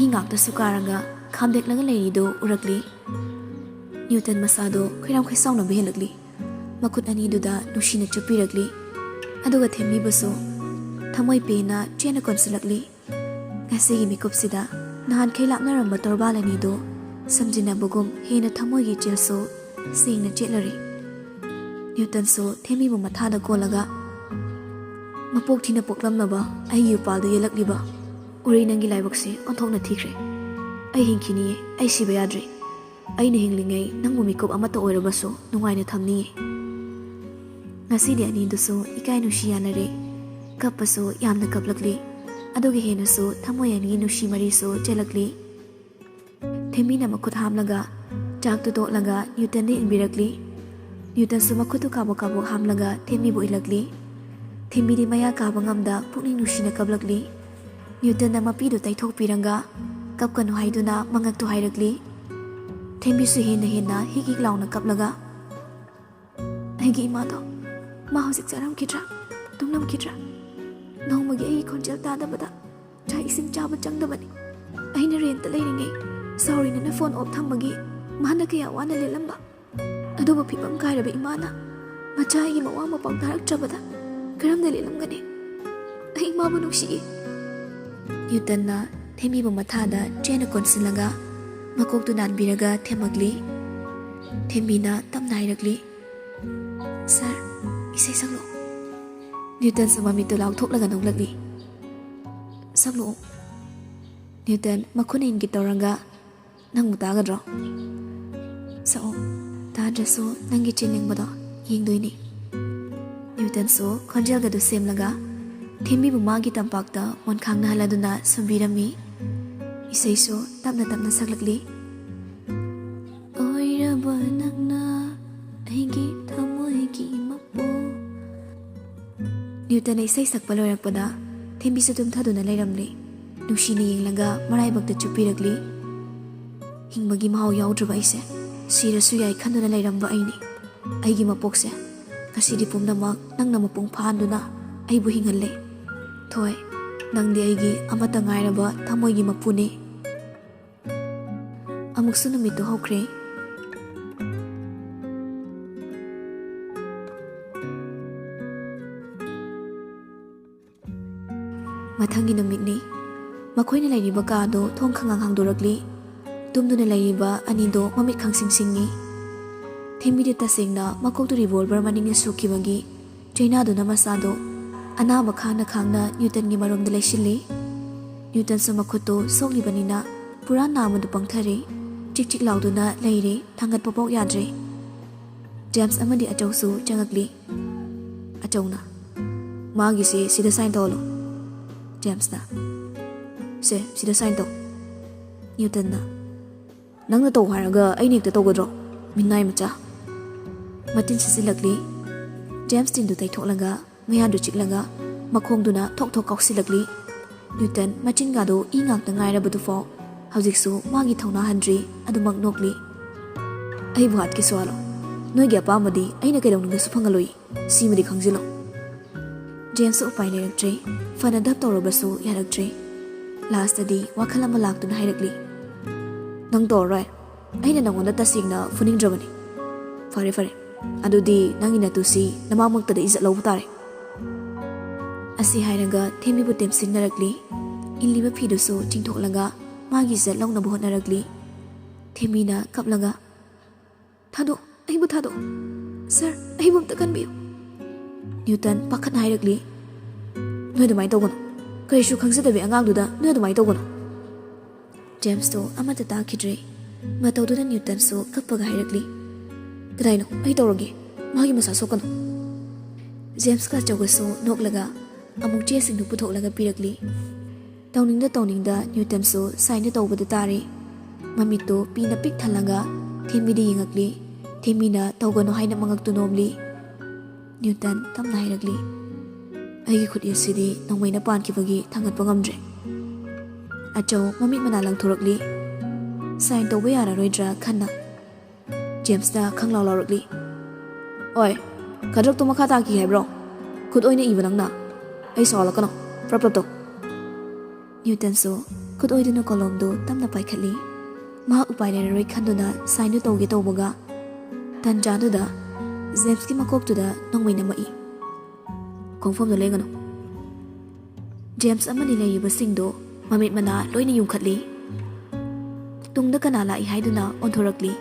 ꯏ ꯉꯥꯛꯇꯁꯨ ꯀꯥꯔꯒ ꯈꯥꯝꯗꯦꯛꯂꯒ ꯂꯩꯔꯤꯗꯨ ꯎꯔꯛꯂꯤ꯫ ꯅ꯭ꯌꯨꯇꯟ ꯃꯁꯥꯗꯣ ꯈꯣꯏꯔꯥꯡ ꯈꯣꯏꯁꯥꯎꯅꯕ ꯍꯦꯜꯂꯛꯂꯤ꯫ ꯃꯈꯨꯠ ꯑꯅꯤꯗꯨꯗ ꯅꯨꯡꯁꯤꯅ ꯆꯨꯞꯄꯤꯔꯛꯂꯤ꯫ ꯑꯗꯨꯒ ꯊꯦꯝꯕꯤꯕꯁꯨ ꯊꯃꯣꯏ ꯄꯦꯟꯅ ꯆꯦꯟꯅ ꯀꯣꯟꯁꯤꯜꯂꯛꯂꯤ꯫ ꯉꯁꯤꯒꯤ ꯃꯤꯀꯨꯞꯁꯤꯗ ꯅꯍꯥꯟꯈꯩ ꯂꯥꯞꯅꯔꯝꯕ ꯇꯣꯔꯕꯥꯜ ꯑꯅꯤꯗꯨ ꯁꯝꯖꯤꯟꯅꯕꯒꯨꯝ ꯍꯦꯟꯅ ꯊꯃꯣꯏꯒꯤ ꯏꯆꯦꯜꯁꯨ ꯁꯦꯡꯅ ꯆꯦꯠꯂꯔꯤ꯫ ꯅ꯭ꯌꯨꯇꯟꯁꯨ ꯊꯦꯝꯕꯤꯕꯨ ꯃꯊꯥꯗ ꯀꯣꯜꯂꯒ, "ꯃꯄꯣꯛ ꯊꯤꯅ ꯄꯣꯛꯂꯝꯂꯕ ꯑꯩꯒꯤ ꯌꯨꯄꯥꯜꯗ ꯌꯦꯜꯂꯛꯂꯤꯕ ꯎꯔꯤ ꯅꯪꯒꯤ ꯂꯥꯏꯕꯛꯁꯦ ꯑꯣꯟꯊꯣꯛꯅ ꯊꯤꯈ꯭ꯔꯦ꯫ ꯑꯩ ꯍꯤꯡꯈꯤꯅꯤꯌꯦ, ꯑꯩ ꯁꯤꯕ ꯌꯥꯗ꯭ꯔꯤ꯫ ꯑꯩꯅ ꯍꯤꯡꯂꯤꯉꯩ ꯅꯪꯕꯨ ꯃꯤꯀꯨꯞ ꯑꯃꯠꯇ ꯑꯣꯏꯔꯕꯁꯨ ꯅꯨꯡꯉꯥꯏꯅ ꯊꯝꯅꯤꯌꯦ꯫" ꯉꯁꯤꯗꯤ ꯑꯅꯤꯗꯨꯁꯨ ꯏꯀꯥꯏ ꯅꯨꯡꯁꯤ ꯌꯥꯅꯔꯦ꯫ ꯀꯞꯄꯁꯨ ꯌꯥꯝꯅ ꯀꯞꯂꯛꯂꯤ꯫ ꯑꯗꯨꯒꯤ ꯍꯦꯟꯅꯁꯨ ꯊꯃꯣꯏ ꯑꯅꯤꯒꯤ ꯅꯨꯡꯁꯤ ꯃꯔꯤꯁꯨ ꯆꯦꯜꯂꯛꯂꯤ꯫ ꯊꯦꯝꯕꯤꯅ ꯃꯈꯨꯠ ꯍꯥꯝꯂꯒ ꯆꯥꯛꯇꯨ ꯇꯣꯠꯂꯒ ꯅ꯭ꯌꯨꯇꯟꯗ ꯏꯟꯕꯤꯔꯛꯂꯤ꯫ ꯅ꯭ꯌꯨꯇꯟꯁꯨ ꯃꯈꯨꯠꯇꯨ ꯀꯥꯕꯣꯛ ꯀꯥꯕꯣꯛ ꯍꯥꯝꯂꯒ ꯊꯦꯝꯕꯤꯕꯨ ꯏꯜꯂꯛꯂꯤ꯫ ꯊꯦꯝꯕꯤꯗꯤ ꯃꯌꯥ ꯀꯥꯕ ꯉꯝꯗ ꯄꯨꯛꯅꯤꯡ ꯅꯨꯡꯁꯤꯅ ꯀꯞꯂꯛꯂꯤ꯫ ꯅ꯭ꯌꯨꯇꯟꯅ ꯃꯄꯤꯗꯨ ꯇꯩꯊꯣꯛꯄꯤꯔꯒ, "ꯀꯞꯀꯅꯨ" ꯍꯥꯏꯗꯨꯅ ꯃꯉꯛꯇꯨ ꯍꯥꯏꯔꯛꯂꯤ꯫ ꯊꯦꯝꯕꯤꯁꯨ ꯍꯦꯟꯅ ꯍꯦꯟꯅ ꯍꯤꯛ ꯍꯤꯛ ꯂꯥꯎꯅ ꯀꯞꯂꯒ, "ꯑꯩꯒꯤ ꯏꯃꯥꯗꯣ, ꯃꯥ ꯍꯧꯖꯤꯛ ꯆꯥꯔꯝꯈꯤꯗ꯭ꯔꯥ, ꯇꯨꯝꯂꯝꯈꯤꯗ꯭ꯔꯥ? ꯅꯣꯡꯃꯒꯤ ꯑꯩꯒꯤ ꯈꯣꯟꯖꯦꯜ ꯇꯥꯗꯕꯗ ꯆꯥꯛ ꯏꯁꯤꯡ ꯆꯥꯕ ꯆꯪꯗꯕꯅꯤ꯫ ꯑꯩꯅ ꯔꯦꯟꯇ ꯂꯩꯔꯤꯉꯩ ꯁꯥꯎꯔꯤꯅꯅ ꯐꯣꯟ ꯑꯣꯐ ꯊꯝꯕꯒꯤ ꯃꯥꯅ ꯀꯌꯥ ꯋꯥꯅ ꯂꯦꯜꯂꯝꯕ꯫ ꯑꯗꯨꯕꯨ ꯐꯤꯕꯝ ꯀꯥꯏꯔꯕ ꯏꯃꯥꯅ ꯃꯆꯥ ꯑꯩꯒꯤ ꯃꯋꯥ ꯃꯄꯥꯎ ꯇꯥꯔꯛꯇ꯭ꯔꯕꯗ ꯀꯔꯝꯅ ꯂꯦꯜꯂꯝꯒꯅꯤ? ꯑꯩ ꯏꯃꯥꯕꯨ ꯅꯨꯡꯁꯤꯏ꯫" ꯅ꯭ꯌꯨꯇꯟꯅ ꯊꯦꯝꯕꯤꯕꯨ ꯃꯊꯥꯗ ꯆꯦꯟꯅ ꯀꯣꯟꯁꯤꯜꯂꯒ ꯃꯀꯣꯛꯇꯨ ꯅꯥꯟꯕꯤꯔꯒ ꯊꯦꯝꯃꯛꯂꯤ꯫ ꯊꯦꯝꯕꯤꯅ ꯇꯞꯅ ꯍꯥꯏꯔꯛꯂꯤ, "ꯁꯥꯔ, ꯏꯁꯩ ꯁꯛꯂꯛꯑꯣ꯫" ꯅ꯭ꯌꯨꯇꯟꯁꯨ ꯃꯃꯤꯠꯇꯨ ꯂꯥꯎꯊꯣꯛꯂꯒ ꯅꯣꯛꯂꯛꯂꯤ꯫ "ꯁꯛꯂꯛꯑꯣ꯫" ꯅ꯭ꯌꯨꯇꯟ ꯃꯈꯨꯠꯅ ꯏꯟꯒꯦ ꯇꯧꯔꯒ, "ꯅꯪꯕꯨ ꯇꯥꯒꯗ꯭ꯔꯣ?" "ꯁꯛꯑꯣ, ꯇꯥꯗ꯭ꯔꯁꯨ ꯅꯪꯒꯤ ꯆꯤꯟ ꯂꯦꯡꯕꯗꯣ ꯌꯦꯡꯗꯣꯏꯅꯤ꯫" ꯅ꯭ꯌꯨꯇꯟꯁꯨ ꯈꯣꯟꯖꯦꯜꯒꯗꯨ ꯁꯦꯝꯂꯒ ꯊꯦꯝꯕꯤꯕꯨ ꯃꯥꯒꯤ ꯇꯝꯄꯥꯛꯇ ꯃꯣꯟꯈꯥꯡꯅꯍꯜꯂꯗꯨꯅ ꯁꯨꯝꯕꯤꯔꯝꯃꯤ꯫ ꯏꯁꯩꯁꯨ ꯇꯞꯅ ꯇꯞꯅ ꯁꯛꯂꯛꯂꯤ꯫ "ꯑꯣꯏꯔꯕ ꯅꯪꯅ ꯑꯩꯒꯤ ꯊꯃꯣꯏꯒꯤ ꯃꯄꯨ꯫" ꯅ꯭ꯌꯨꯇꯟꯅ ꯏꯁꯩ ꯁꯛꯄ ꯂꯣꯏꯔꯛꯄꯗ ꯊꯦꯝꯕꯤꯁꯨ ꯇꯨꯝꯊꯗꯨꯅ ꯂꯩꯔꯝꯂꯦ꯫ ꯅꯨꯡꯁꯤꯅ ꯌꯦꯡꯂꯒ ꯃꯔꯥꯏꯕꯛꯇ ꯆꯨꯞꯄꯤꯔꯛꯂꯤ꯫ "ꯍꯤꯡꯕꯒꯤ ꯃꯍꯥꯎ ꯌꯥꯎꯗ꯭ꯔꯕ ꯑꯩꯁꯦ ꯁꯤꯔꯁꯨ ꯌꯥꯏ ꯈꯟꯗꯨꯅ ꯂꯩꯔꯝꯕ ꯑꯩꯅꯤ꯫ ꯑꯩꯒꯤ ꯃꯄꯣꯛꯁꯦ ꯉꯁꯤꯗꯤ ꯄꯨꯝꯅꯃꯛ ꯅꯪꯅ ꯃꯄꯨꯡ ꯐꯥꯍꯟꯗꯨꯅ ꯑꯩꯕꯨ ꯍꯤꯡꯍꯜꯂꯦ꯫ ꯊꯣꯏ, ꯅꯪꯗꯤ ꯑꯩꯒꯤ ꯑꯃꯠꯇ ꯉꯥꯏꯔꯕ ꯊꯃꯣꯏꯒꯤ ꯃꯄꯨꯅꯤ꯫ ꯑꯃꯨꯛꯁꯨ ꯅꯨꯃꯤꯠꯇꯨ ꯍꯧꯈ꯭ꯔꯦ꯫ ꯃꯊꯪꯒꯤ ꯅꯨꯃꯤꯠꯅꯤ꯫ ꯃꯈꯣꯏꯅ ꯂꯩꯔꯤꯕ ꯀꯥꯗꯨ ꯊꯣꯡ ꯈꯪꯍꯥꯡ ꯍꯥꯡꯗꯣꯔꯛꯂꯤ꯫ ꯇꯨꯝꯗꯨꯅ ꯂꯩꯔꯤꯕ ꯑꯅꯤꯗꯣ ꯃꯃꯤꯠ ꯈꯪꯁꯤꯡ ꯁꯤꯡꯏ꯫ ꯊꯦꯝꯕꯤꯗꯤ ꯇꯁꯦꯡꯅ ꯃꯀꯣꯛꯇꯨ revolver ꯃꯅꯤꯡꯅ ꯁꯨꯈꯤꯕꯒꯤ ꯆꯩꯅꯥꯗꯨꯅ ꯃꯁꯥꯗꯨ ꯑꯅꯥꯕ ꯈꯥꯡꯅ ꯈꯥꯡꯅ ꯅ꯭ꯌꯨꯇꯟꯒꯤ ꯃꯔꯣꯝꯗ ꯂꯩꯁꯤꯜꯂꯤ꯫ ꯅ꯭ꯌꯨꯇꯟꯁꯨ ꯃꯈꯨꯠꯇꯨ ꯁꯣꯛꯂꯤꯕꯅꯤꯅ ꯄꯨꯔꯥ ꯅꯥꯝꯃꯗꯨ ꯄꯪꯊꯔꯦ꯫ ꯆꯤꯛ ꯆꯤꯛ ꯂꯥꯎꯗꯨꯅ ꯂꯩꯔꯦ, ꯊꯥꯡꯒꯠꯄ ꯐꯥꯎ ꯌꯥꯗ꯭ꯔꯦ꯫ ꯖꯦꯝꯁ ꯑꯃꯗꯤ ꯑꯆꯧꯁꯨ ꯆꯪꯉꯛꯂꯤ꯫ ꯑꯆꯧꯅ, "ꯃꯥꯒꯤꯁꯦ ꯁꯤꯗ sign ꯇꯧꯍꯜꯂꯣ꯫" ꯖꯦꯝꯁꯅ, "ꯁꯦ, ꯁꯤꯗ sign ꯇꯧ꯫" ꯅ꯭ꯌꯨꯇꯟꯅ, "ꯅꯪꯅ ꯇꯧ ꯍꯥꯏꯔꯒ ꯑꯩꯅ ꯍꯦꯛꯇ ꯇꯧꯒꯗ꯭ꯔꯣ, ꯃꯤꯅꯥꯏ ꯃꯆꯥ?" ꯃꯇꯤꯟ ꯁꯤꯠꯆꯤꯜꯂꯛꯂꯤ꯫ ꯖꯦꯝꯁ ꯇꯤꯟꯗꯨ ꯇꯩꯊꯣꯛꯂꯒ ꯃꯌꯥꯗꯨ ꯆꯤꯛꯂꯒ ꯃꯈꯣꯡꯗꯨꯅ ꯊꯣꯛ ꯊꯣꯛ ꯀꯥꯎꯁꯤꯜꯂꯛꯂꯤ꯫ ꯅ꯭ꯌꯨꯇꯟ ꯃꯆꯤꯟꯒꯥꯗꯨ ꯏ ꯉꯥꯛꯇ ꯉꯥꯏꯔꯕꯗꯨꯐꯥꯎ ꯍꯧꯖꯤꯛꯁꯨ ꯃꯥꯒꯤ ꯊꯧꯅꯥ ꯍꯟꯗ꯭ꯔꯤ, ꯑꯗꯨꯃꯛ ꯅꯣꯛꯂꯤ꯫ "ꯑꯩꯕꯨ ꯍꯥꯠꯀꯦꯁꯨ ꯍꯥꯠꯂꯣ, ꯅꯣꯏꯒꯤ ꯑꯄꯥꯝꯕꯗꯤ ꯑꯩꯅ ꯀꯩꯗꯧꯅꯨꯡꯗꯁꯨ ꯐꯪꯍꯜꯂꯣꯏ, ꯁꯤꯃꯗꯤ ꯈꯪꯖꯤꯜꯂꯣ꯫" ꯖꯦꯝꯁꯁꯨ ꯎꯄꯥꯏ ꯂꯩꯔꯛꯇ꯭ꯔꯦ꯫ ꯐꯅ ꯙꯞ ꯇꯧꯔꯕꯁꯨ ꯌꯥꯔꯛꯇ꯭ꯔꯦ꯫ ꯂꯥꯁꯇꯗꯤ ꯋꯥꯈꯜ ꯑꯃ ꯂꯥꯛꯇꯨꯅ ꯍꯥꯏꯔꯛꯂꯤ, "ꯅꯪ ꯇꯧꯔꯔꯣꯏ꯫ ꯑꯩꯅ ꯅꯪꯉꯣꯟꯗ ꯇꯁꯦꯡꯅ ꯐꯨꯅꯤꯡꯗ꯭ꯔꯕꯅꯤ꯫ ꯐꯔꯦ, ꯐꯔꯦ꯫ ꯑꯗꯨꯗꯤ ꯅꯪꯒꯤ ꯅꯇꯨꯁꯤ ꯅꯃꯥꯃꯛꯇꯗ ꯏꯖꯠ ꯂꯧꯕ ꯇꯥꯔꯦ꯫" ꯑꯁꯤ ꯍꯥꯏꯔꯒ ꯊꯦꯝꯕꯤꯕꯨ ꯇꯦꯝꯁꯤꯟꯅꯔꯛꯂꯤ꯫ ꯏꯜꯂꯤꯕ ꯐꯤꯗꯨꯁꯨ ꯆꯤꯡꯊꯣꯛꯂꯒ ꯃꯥꯒꯤ ꯏꯖꯠ ꯂꯧꯅꯕ ꯍꯣꯠꯅꯔꯛꯂꯤ꯫ ꯊꯦꯝꯕꯤꯅ ꯀꯞꯂꯒ, "ꯊꯥꯗꯣꯛ, ꯑꯩꯕꯨ ꯊꯥꯗꯣꯛ꯫ ꯁꯥꯔ, ꯑꯩꯕꯨ ꯑꯝꯇ ꯀꯟꯕꯤꯌꯨ꯫" ꯅ꯭ꯌꯨꯇꯟ ꯄꯥꯈꯠꯅ ꯍꯥꯏꯔꯛꯂꯤ, "ꯅꯣꯏ ꯑꯗꯨꯃꯥꯏꯅ ꯇꯧꯒꯅꯨ꯫ ꯀꯔꯤꯁꯨ ꯈꯪꯖꯗꯕꯤ ꯑꯉꯥꯡꯗꯨꯗ ꯅꯣꯏ ꯑꯗꯨꯃꯥꯏꯅ ꯇꯧꯒꯅꯨ꯫" ꯖꯦꯝꯁꯇꯣ ꯑꯃꯠꯇ ꯇꯥꯈꯤꯗ꯭ꯔꯦ꯫ ꯃꯇꯧꯗꯨꯗ ꯅ꯭ꯌꯨꯇꯟꯁꯨ ꯀꯞꯄꯒ ꯍꯥꯏꯔꯛꯂꯤ, "ꯀꯗꯥꯏꯅꯣ? ꯑꯩ ꯇꯧꯔꯒꯦ꯫ ꯃꯥꯒꯤ ꯃꯁꯥ ꯁꯣꯛꯀꯅꯨ꯫" ꯖꯦꯝꯁꯀ ꯑꯆꯧꯕꯁꯨ ꯅꯣꯛꯂꯒ ꯑꯃꯨꯛ ꯆꯦꯁꯤꯡꯗꯨ ꯄꯨꯊꯣꯛꯂꯒ ꯄꯤꯔꯛꯂꯤ꯫ ꯇꯧꯅꯤꯡꯗ ꯇꯧꯅꯤꯡꯗ ꯅ꯭ꯌꯨꯇꯟꯁꯨ ꯁꯥꯏꯟꯗꯨ ꯇꯧꯕꯗ ꯇꯥꯔꯦ꯫ ꯃꯃꯤꯠꯇꯨ ꯄꯤꯅ ꯄꯤꯛ ꯊꯜꯂꯒ ꯊꯦꯝꯃꯤꯗ ꯌꯦꯡꯉꯛꯂꯤ꯫ ꯊꯦꯝꯃꯤꯅ ꯇꯧꯒꯅꯨ ꯍꯥꯏꯅ ꯃꯉꯛꯇꯨ ꯅꯣꯝꯂꯤ꯫ ꯅ꯭ꯌꯨꯇꯟ ꯇꯞꯅ ꯍꯥꯏꯔꯛꯂꯤ, "ꯑꯩꯒꯤ ꯈꯨꯠ ꯌꯦꯠꯁꯤꯗꯤ ꯅꯣꯡꯃꯩꯅ ꯄꯥꯟꯈꯤꯕꯒꯤ ꯊꯥꯡꯒꯠꯄ ꯉꯝꯗ꯭ꯔꯦ꯫" ꯑꯆꯧ ꯃꯃꯤꯠ ꯃꯅꯥ ꯂꯪꯊꯣꯔꯛꯂꯤ꯫ ꯁꯥꯏꯟ ꯇꯧꯕ ꯌꯥꯔꯔꯣꯏꯗ꯭ꯔꯥ ꯈꯟꯅ ꯖꯦꯝꯁꯇ ꯈꯪꯂꯥꯎ ꯂꯥꯎꯔꯛꯂꯤ, "ꯑꯣꯏ, ꯈꯗ꯭ꯔꯛꯇꯣ ꯃꯈꯥ ꯇꯥꯈꯤ ꯍꯥꯏꯕ꯭ꯔꯣ? ꯈꯨꯠ ꯑꯣꯏꯅ ꯏꯕ ꯅꯪꯅ? ꯑꯩ ꯁꯥꯎꯍꯜꯂꯛꯀꯅꯣ, ꯄ꯭ꯔꯞ ꯄ꯭ꯔꯞ ꯇꯧ꯫" ꯅ꯭ꯌꯨꯇꯟꯁꯨ ꯈꯨꯠ ꯑꯣꯏꯗꯨꯅ ꯀꯣꯂꯣꯝꯗꯨ ꯇꯞꯅ ꯄꯥꯏꯈꯠꯂꯤ꯫ ꯃꯍꯥꯛ ꯎꯄꯥꯏ ꯂꯩꯔꯔꯣꯏ ꯈꯟꯗꯨꯅ ꯁꯥꯏꯟꯗꯨ ꯇꯧꯒꯦ ꯇꯧꯕꯒ, ꯇꯟꯖꯥꯗꯨꯗ ꯖꯦꯝꯁꯀꯤ ꯃꯀꯣꯛꯇꯨꯗ ꯅꯣꯡꯃꯩ ꯅꯝꯃꯛꯏ꯫ "ꯈꯣꯡꯐꯝꯗ ꯂꯦꯡꯒꯅꯨ꯫" ꯖꯦꯝꯁ ꯑꯃꯗꯤ ꯂꯩꯔꯤꯕꯁꯤꯡꯗꯨ ꯃꯃꯤꯠ ꯃꯅꯥ ꯂꯣꯏꯅ ꯌꯨꯡꯈꯠꯂꯤ꯫ ꯇꯨꯡꯗ ꯀꯅꯥ ꯂꯥꯛꯏ ꯍꯥꯏꯗꯨꯅ ꯑꯣꯟꯊꯣꯔꯛꯂꯤ꯫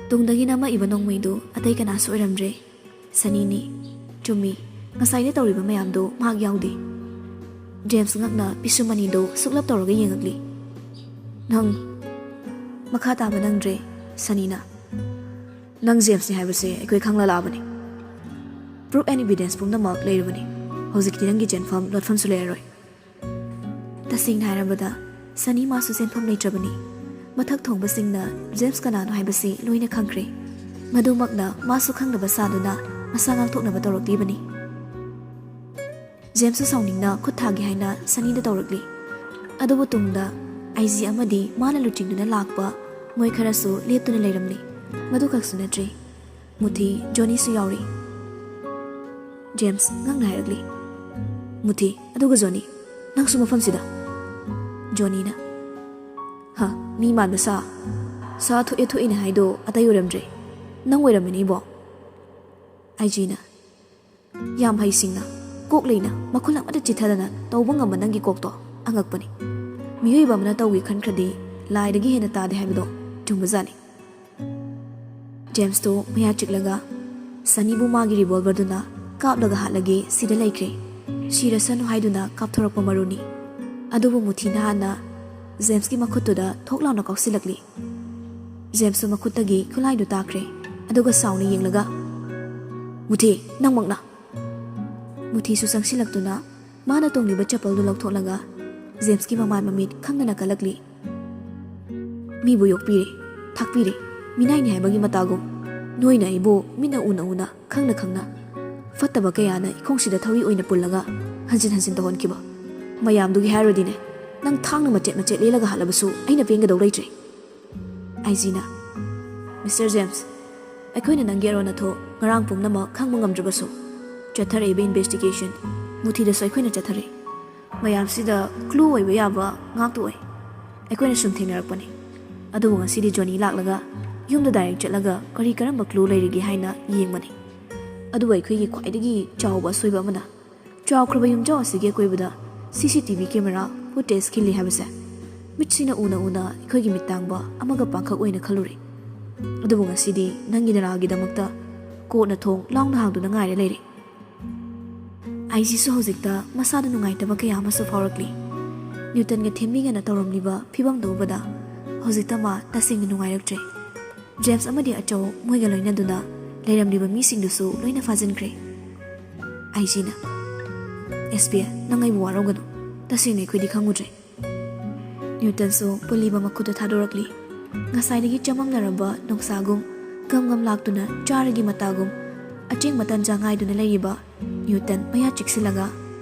ꯇꯨꯡꯗꯒꯤ ꯅꯝꯃꯛꯏꯕ ꯅꯣꯡꯃꯩꯗꯨ ꯑꯇꯩ ꯀꯅꯥꯁꯨ ꯑꯣꯏꯔꯝꯗ꯭ꯔꯦ꯫ ꯁꯅꯤꯅꯤ꯫ ꯆꯨꯝꯃꯤ, ꯉꯁꯥꯏꯗ ꯇꯧꯔꯤꯕ ꯃꯌꯥꯝꯗꯨ ꯃꯍꯥꯛ ꯌꯥꯎꯗꯦ꯫ ꯖꯦꯝꯁ ꯉꯛꯅ ꯄꯤꯁꯨꯝ ꯑꯅꯤꯗꯨ ꯁꯨꯛꯂꯞ ꯇꯧꯔꯒ ꯌꯦꯡꯉꯛꯂꯤ꯫ "ꯅꯪ꯫" ꯃꯈꯥ ꯇꯥꯕ ꯅꯪꯗ꯭ꯔꯦ꯫ ꯁꯅꯤꯅ, "ꯅꯪ ꯖꯦꯝꯁꯅꯤ ꯍꯥꯏꯕꯁꯦ ꯑꯩꯈꯣꯏ ꯈꯪꯂ ꯂꯥꯛꯑꯕꯅꯤ꯫ Proof and evidence ꯄꯨꯝꯅꯃꯛ ꯂꯩꯔꯕꯅꯤ꯫ ꯍꯧꯖꯤꯛꯇꯤ ꯅꯪꯒꯤ ꯆꯦꯟꯐꯝ ꯂꯣꯠꯐꯝꯁꯨ ꯂꯩꯔꯔꯣꯏ꯫" ꯇꯁꯦꯡꯅ ꯍꯥꯏꯔꯕꯗ, ꯁꯅꯤ ꯃꯥꯁꯨ ꯆꯦꯟꯐꯝ ꯂꯩꯇ꯭ꯔꯕꯅꯤ꯫ ꯃꯊꯛ ꯊꯣꯡꯕꯁꯤꯡꯅ ꯖꯦꯝꯁ ꯀꯅꯥꯅꯣ ꯍꯥꯏꯕꯁꯤ ꯂꯣꯏꯅ ꯈꯪꯈ꯭ꯔꯦ꯫ ꯃꯗꯨꯃꯛꯅ ꯃꯥꯁꯨ ꯈꯪꯗꯕ ꯁꯥꯗꯨꯅ ꯃꯁꯥ ꯉꯥꯛꯊꯣꯛꯅꯕ ꯇꯧꯔꯛꯂꯤꯕꯅꯤ꯫ ꯖꯦꯝꯁꯁꯨ ꯁꯥꯎꯅꯤꯡꯅ ꯈꯨꯠ ꯊꯥꯒꯦ ꯍꯥꯏꯅ ꯁꯅꯤꯗ ꯇꯧꯔꯛꯂꯤ꯫ ꯑꯗꯨꯕꯨ ꯇꯨꯡꯗ ꯑꯥꯏ ꯖꯤ ꯑꯃꯗꯤ ꯃꯥꯅ ꯂꯨꯆꯤꯡꯗꯨꯅ ꯂꯥꯛꯄ ꯃꯣꯏ ꯈꯔꯁꯨ ꯂꯦꯞꯇꯨꯅ ꯂꯩꯔꯝꯂꯤ꯫ ꯃꯗꯨꯈꯛꯁꯨ ꯅꯠꯇ꯭ꯔꯦ, ꯃꯨꯊꯤ, ꯖꯣꯅꯤꯁꯨ ꯌꯥꯎꯔꯤ꯫ ꯖꯦꯝꯁ ꯉꯛꯅ ꯍꯥꯏꯔꯛꯂꯤ, "ꯃꯨꯊꯤ, ꯑꯗꯨꯒ ꯖꯣꯅꯤ, ꯅꯪꯁꯨ ꯃꯐꯝꯁꯤꯗ?" ꯖꯣꯅꯤꯅ, "ꯍ, ꯃꯤ ꯃꯥꯟꯕ ꯁꯥ꯫ ꯁꯥ ꯊꯣꯛꯑꯦ ꯊꯣꯛꯏꯅ ꯍꯥꯏꯗꯣ ꯑꯇꯩ ꯑꯣꯏꯔꯝꯗ꯭ꯔꯦ, ꯅꯪ ꯑꯣꯏꯔꯝꯃꯤꯅꯦ ꯏꯕꯣ꯫" ꯑꯥꯏ ꯖꯤꯅ, "ꯌꯥꯝ ꯍꯩꯁꯤꯡꯅ, ꯀꯣꯛ ꯂꯩꯅ, ꯃꯈꯨꯜ ꯑꯃꯠꯇ ꯆꯤꯊꯗꯅ ꯇꯧꯕ ꯉꯝꯕ ꯅꯪꯒꯤ ꯀꯣꯛꯇꯣ ꯑꯉꯛꯄꯅꯤ꯫ ꯃꯤꯑꯣꯏꯕ ꯑꯃꯅ ꯇꯧꯒꯦ ꯈꯟꯈ꯭ꯔꯗꯤ ꯂꯥꯏꯗꯒꯤ ꯍꯦꯟꯅ ꯇꯥꯗꯦ ꯍꯥꯏꯕꯗꯣ ꯆꯨꯝꯕꯖꯥꯠꯅꯤ꯫" ꯖꯦꯝꯁꯇꯣ ꯃꯌꯥ ꯆꯤꯛꯂꯒ ꯁꯅꯤꯕꯨ ꯃꯥꯒꯤ ꯔꯤꯚꯣꯜꯚꯔꯗꯨꯅ ꯀꯥꯞꯂꯒ ꯍꯥꯠꯂꯒꯦ ꯁꯤꯗ ꯂꯩꯈ꯭ꯔꯦ, ꯁꯤꯔꯁꯅꯨ ꯍꯥꯏꯗꯨꯅ ꯀꯥꯞꯊꯣꯔꯛꯄ ꯃꯔꯨꯅꯤ꯫ ꯑꯗꯨꯕꯨ ꯃꯨꯊꯤꯅ ꯍꯥꯟꯅ ꯖꯦꯝꯁꯀꯤ ꯃꯈꯨꯠꯇꯨꯗ ꯊꯣꯛ ꯂꯥꯎꯅ ꯀꯥꯎꯁꯤꯜꯂꯛꯂꯤ꯫ ꯖꯦꯝꯁꯁꯨ ꯃꯈꯨꯠꯇꯒꯤ ꯈꯨꯠꯂꯥꯏꯗꯨ ꯇꯥꯈ꯭ꯔꯦ꯫ ꯑꯗꯨꯒ ꯁꯥꯎꯅ ꯌꯦꯡꯂꯒ, "ꯃꯨꯊꯤ, ꯅꯪꯃꯛꯅ!" ꯃꯨꯊꯤꯁꯨ ꯆꯪꯁꯤꯜꯂꯛꯇꯨꯅ ꯃꯥꯅ ꯇꯣꯡꯂꯤꯕ ꯆꯄꯜꯗꯨ ꯂꯧꯊꯣꯛꯂꯒ ꯖꯦꯝꯁꯀꯤ ꯃꯃꯥꯏ ꯃꯃꯤꯠ ꯈꯪꯗꯅ ꯀꯜꯂꯛꯂꯤ꯫ "ꯃꯤꯕꯨ ꯌꯣꯛꯄꯤꯔꯦ, ꯊꯥꯛꯄꯤꯔꯦ, ꯃꯤꯅꯥꯏꯅꯤ ꯍꯥꯏꯕꯒꯤ ꯃꯇꯥꯒꯨꯝ ꯅꯣꯏꯅ ꯑꯩꯕꯨ ꯃꯤꯠꯅ ꯎꯅ ꯎꯅ, ꯈꯪꯅ ꯈꯪꯅ ꯐꯠꯇꯕ ꯀꯌꯥꯅ ꯏꯈꯣꯡꯁꯤꯗ ꯊꯧꯔꯤ ꯑꯣꯏꯅ ꯄꯨꯜꯂꯒ ꯍꯟꯖꯤꯟ ꯍꯟꯖꯤꯟ ꯇꯧꯍꯟꯈꯤꯕ ꯃꯌꯥꯝꯗꯨꯒꯤ ꯍꯥꯏꯔꯨꯔꯗꯤꯅꯦ, ꯅꯪ ꯊꯥꯡꯅ ꯃꯆꯦꯠ ꯃꯆꯦꯠ ꯂꯦꯜꯂꯒ ꯍꯥꯠꯂꯕꯁꯨ ꯑꯩꯅ ꯄꯦꯟꯒꯗꯧ ꯂꯩꯇ꯭ꯔꯦ꯫" ꯑꯥꯏ ꯖꯤꯅ, "ꯃꯤꯁꯇꯔ ꯖꯦꯝꯁ, ꯑꯩꯈꯣꯏꯅ ꯅꯪꯒꯤ ꯑꯔꯣꯟ ꯑꯊꯣꯛ ꯉꯔꯥꯡ ꯄꯨꯝꯅꯃꯛ ꯈꯪꯕ ꯉꯝꯗ꯭ꯔꯕꯁꯨ, ꯆꯠꯊꯔꯛꯏꯕ ꯏꯟꯚꯦꯁꯇꯤꯒꯦꯁꯟ ꯃꯨꯊꯤꯗꯁꯨ ꯑꯩꯈꯣꯏꯅ ꯆꯠꯊꯔꯦ꯫ ꯃꯌꯥꯝꯁꯤꯗ clue ꯑꯣꯏꯕ ꯌꯥꯕ ꯉꯥꯛꯇ ꯑꯣꯏ꯫ ꯑꯩꯈꯣꯏꯅ ꯁꯨꯝ ꯊꯦꯡꯅꯔꯛꯄꯅꯤ꯫ ꯑꯗꯨꯕꯨ ꯉꯁꯤꯗꯤ ꯖꯣꯅꯤ ꯂꯥꯛꯂꯒ ꯌꯨꯝꯗ direct ꯆꯠꯂꯒ ꯀꯔꯤ ꯀꯔꯝꯕ clue ꯂꯩꯔꯤꯒꯦ ꯍꯥꯏꯅ ꯌꯦꯡꯕꯅꯤ꯫ ꯑꯗꯨꯕꯨ ꯑꯩꯈꯣꯏꯒꯤ ꯈ꯭ꯋꯥꯏꯗꯒꯤ ꯆꯥꯎꯕ ꯑꯁꯣꯏꯕ ꯑꯃꯅ, ꯆꯥꯎꯈ꯭ꯔꯕ ꯌꯨꯝꯖꯥꯎ ꯑꯁꯤꯒꯤ ꯑꯀꯣꯏꯕꯗ C C T V camera footage ꯈꯤꯜꯂꯤ ꯍꯥꯏꯕꯁꯦ ꯃꯤꯠꯁꯤꯅ ꯎꯅ ꯎꯅ ꯑꯩꯈꯣꯏꯒꯤ ꯃꯤꯠꯇꯥꯡꯕ ꯑꯃꯒ ꯄꯥꯡꯈꯛ ꯑꯣꯏꯅ ꯈꯜꯂꯨꯔꯦ꯫ ꯑꯗꯨꯕꯨ ꯉꯁꯤꯗꯤ ꯅꯪꯒꯤ ꯅꯔꯥꯒꯤꯗꯃꯛꯇ courtꯅ ꯊꯣꯡ ꯂꯥꯎꯅ ꯍꯥꯡꯗꯨꯅ ꯉꯥꯏꯔ ꯂꯩꯔꯦ꯫ ꯑꯥꯏ ꯖꯤꯁꯨ ꯍꯧꯖꯤꯛꯇ ꯃꯁꯥꯗ ꯅꯨꯡꯉꯥꯏꯇꯕ ꯀꯌꯥ ꯑꯃꯁꯨ ꯐꯥꯎꯔꯛꯂꯤ꯫ ꯅ꯭ꯌꯨꯇꯟꯒ ꯊꯦꯝꯕꯤꯒꯅ ꯇꯧꯔꯝꯂꯤꯕ ꯐꯤꯕꯝꯗꯨ ꯎꯕꯗ ꯍꯧꯖꯤꯛꯇ ꯃꯥ ꯇꯁꯦꯡꯅ ꯅꯨꯡꯉꯥꯏꯔꯛꯇ꯭ꯔꯦ꯫ ꯖꯦꯝꯁ ꯑꯃꯗꯤ ꯑꯆꯧ ꯃꯣꯏꯒ ꯂꯣꯏꯅꯗꯨꯅ ꯂꯩꯔꯝꯂꯤꯕ ꯃꯤꯁꯤꯡꯗꯨꯁꯨ ꯂꯣꯏꯅ ꯐꯥꯖꯤꯟꯈ꯭ꯔꯦ꯫ ꯑꯥꯏ ꯖꯤꯅ, "ꯑꯦꯁ ꯄꯤ, ꯅꯪ ꯑꯩꯕꯨ ꯋꯥꯔꯧꯒꯅꯨ꯫ ꯇꯁꯦꯡꯅ ꯑꯩꯈꯣꯏꯗꯤ ꯈꯪꯉꯨꯗ꯭ꯔꯦ꯫" ꯅ꯭ꯌꯨꯇꯟꯁꯨ ꯄꯨꯜꯂꯤꯕ ꯃꯈꯨꯠꯇꯨ ꯊꯥꯗꯣꯔꯛꯂꯤ꯫ ꯉꯁꯥꯏꯗꯒꯤ ꯆꯃꯝꯅꯔꯕ ꯅꯣꯡꯁꯥꯒꯨꯝ, ꯒꯝ ꯒꯝ ꯂꯥꯛꯇꯨꯅ ꯆꯥꯔꯒꯤ ꯃꯇꯥꯒꯨꯝ, ꯑꯆꯦꯡꯕ ꯇꯟꯖꯥ ꯉꯥꯏꯗꯨꯅ ꯂꯩꯔꯤꯕ ꯅ꯭ꯌꯨꯇꯟ ꯃꯌꯥ ꯆꯤꯛꯁꯤꯜꯂꯒ,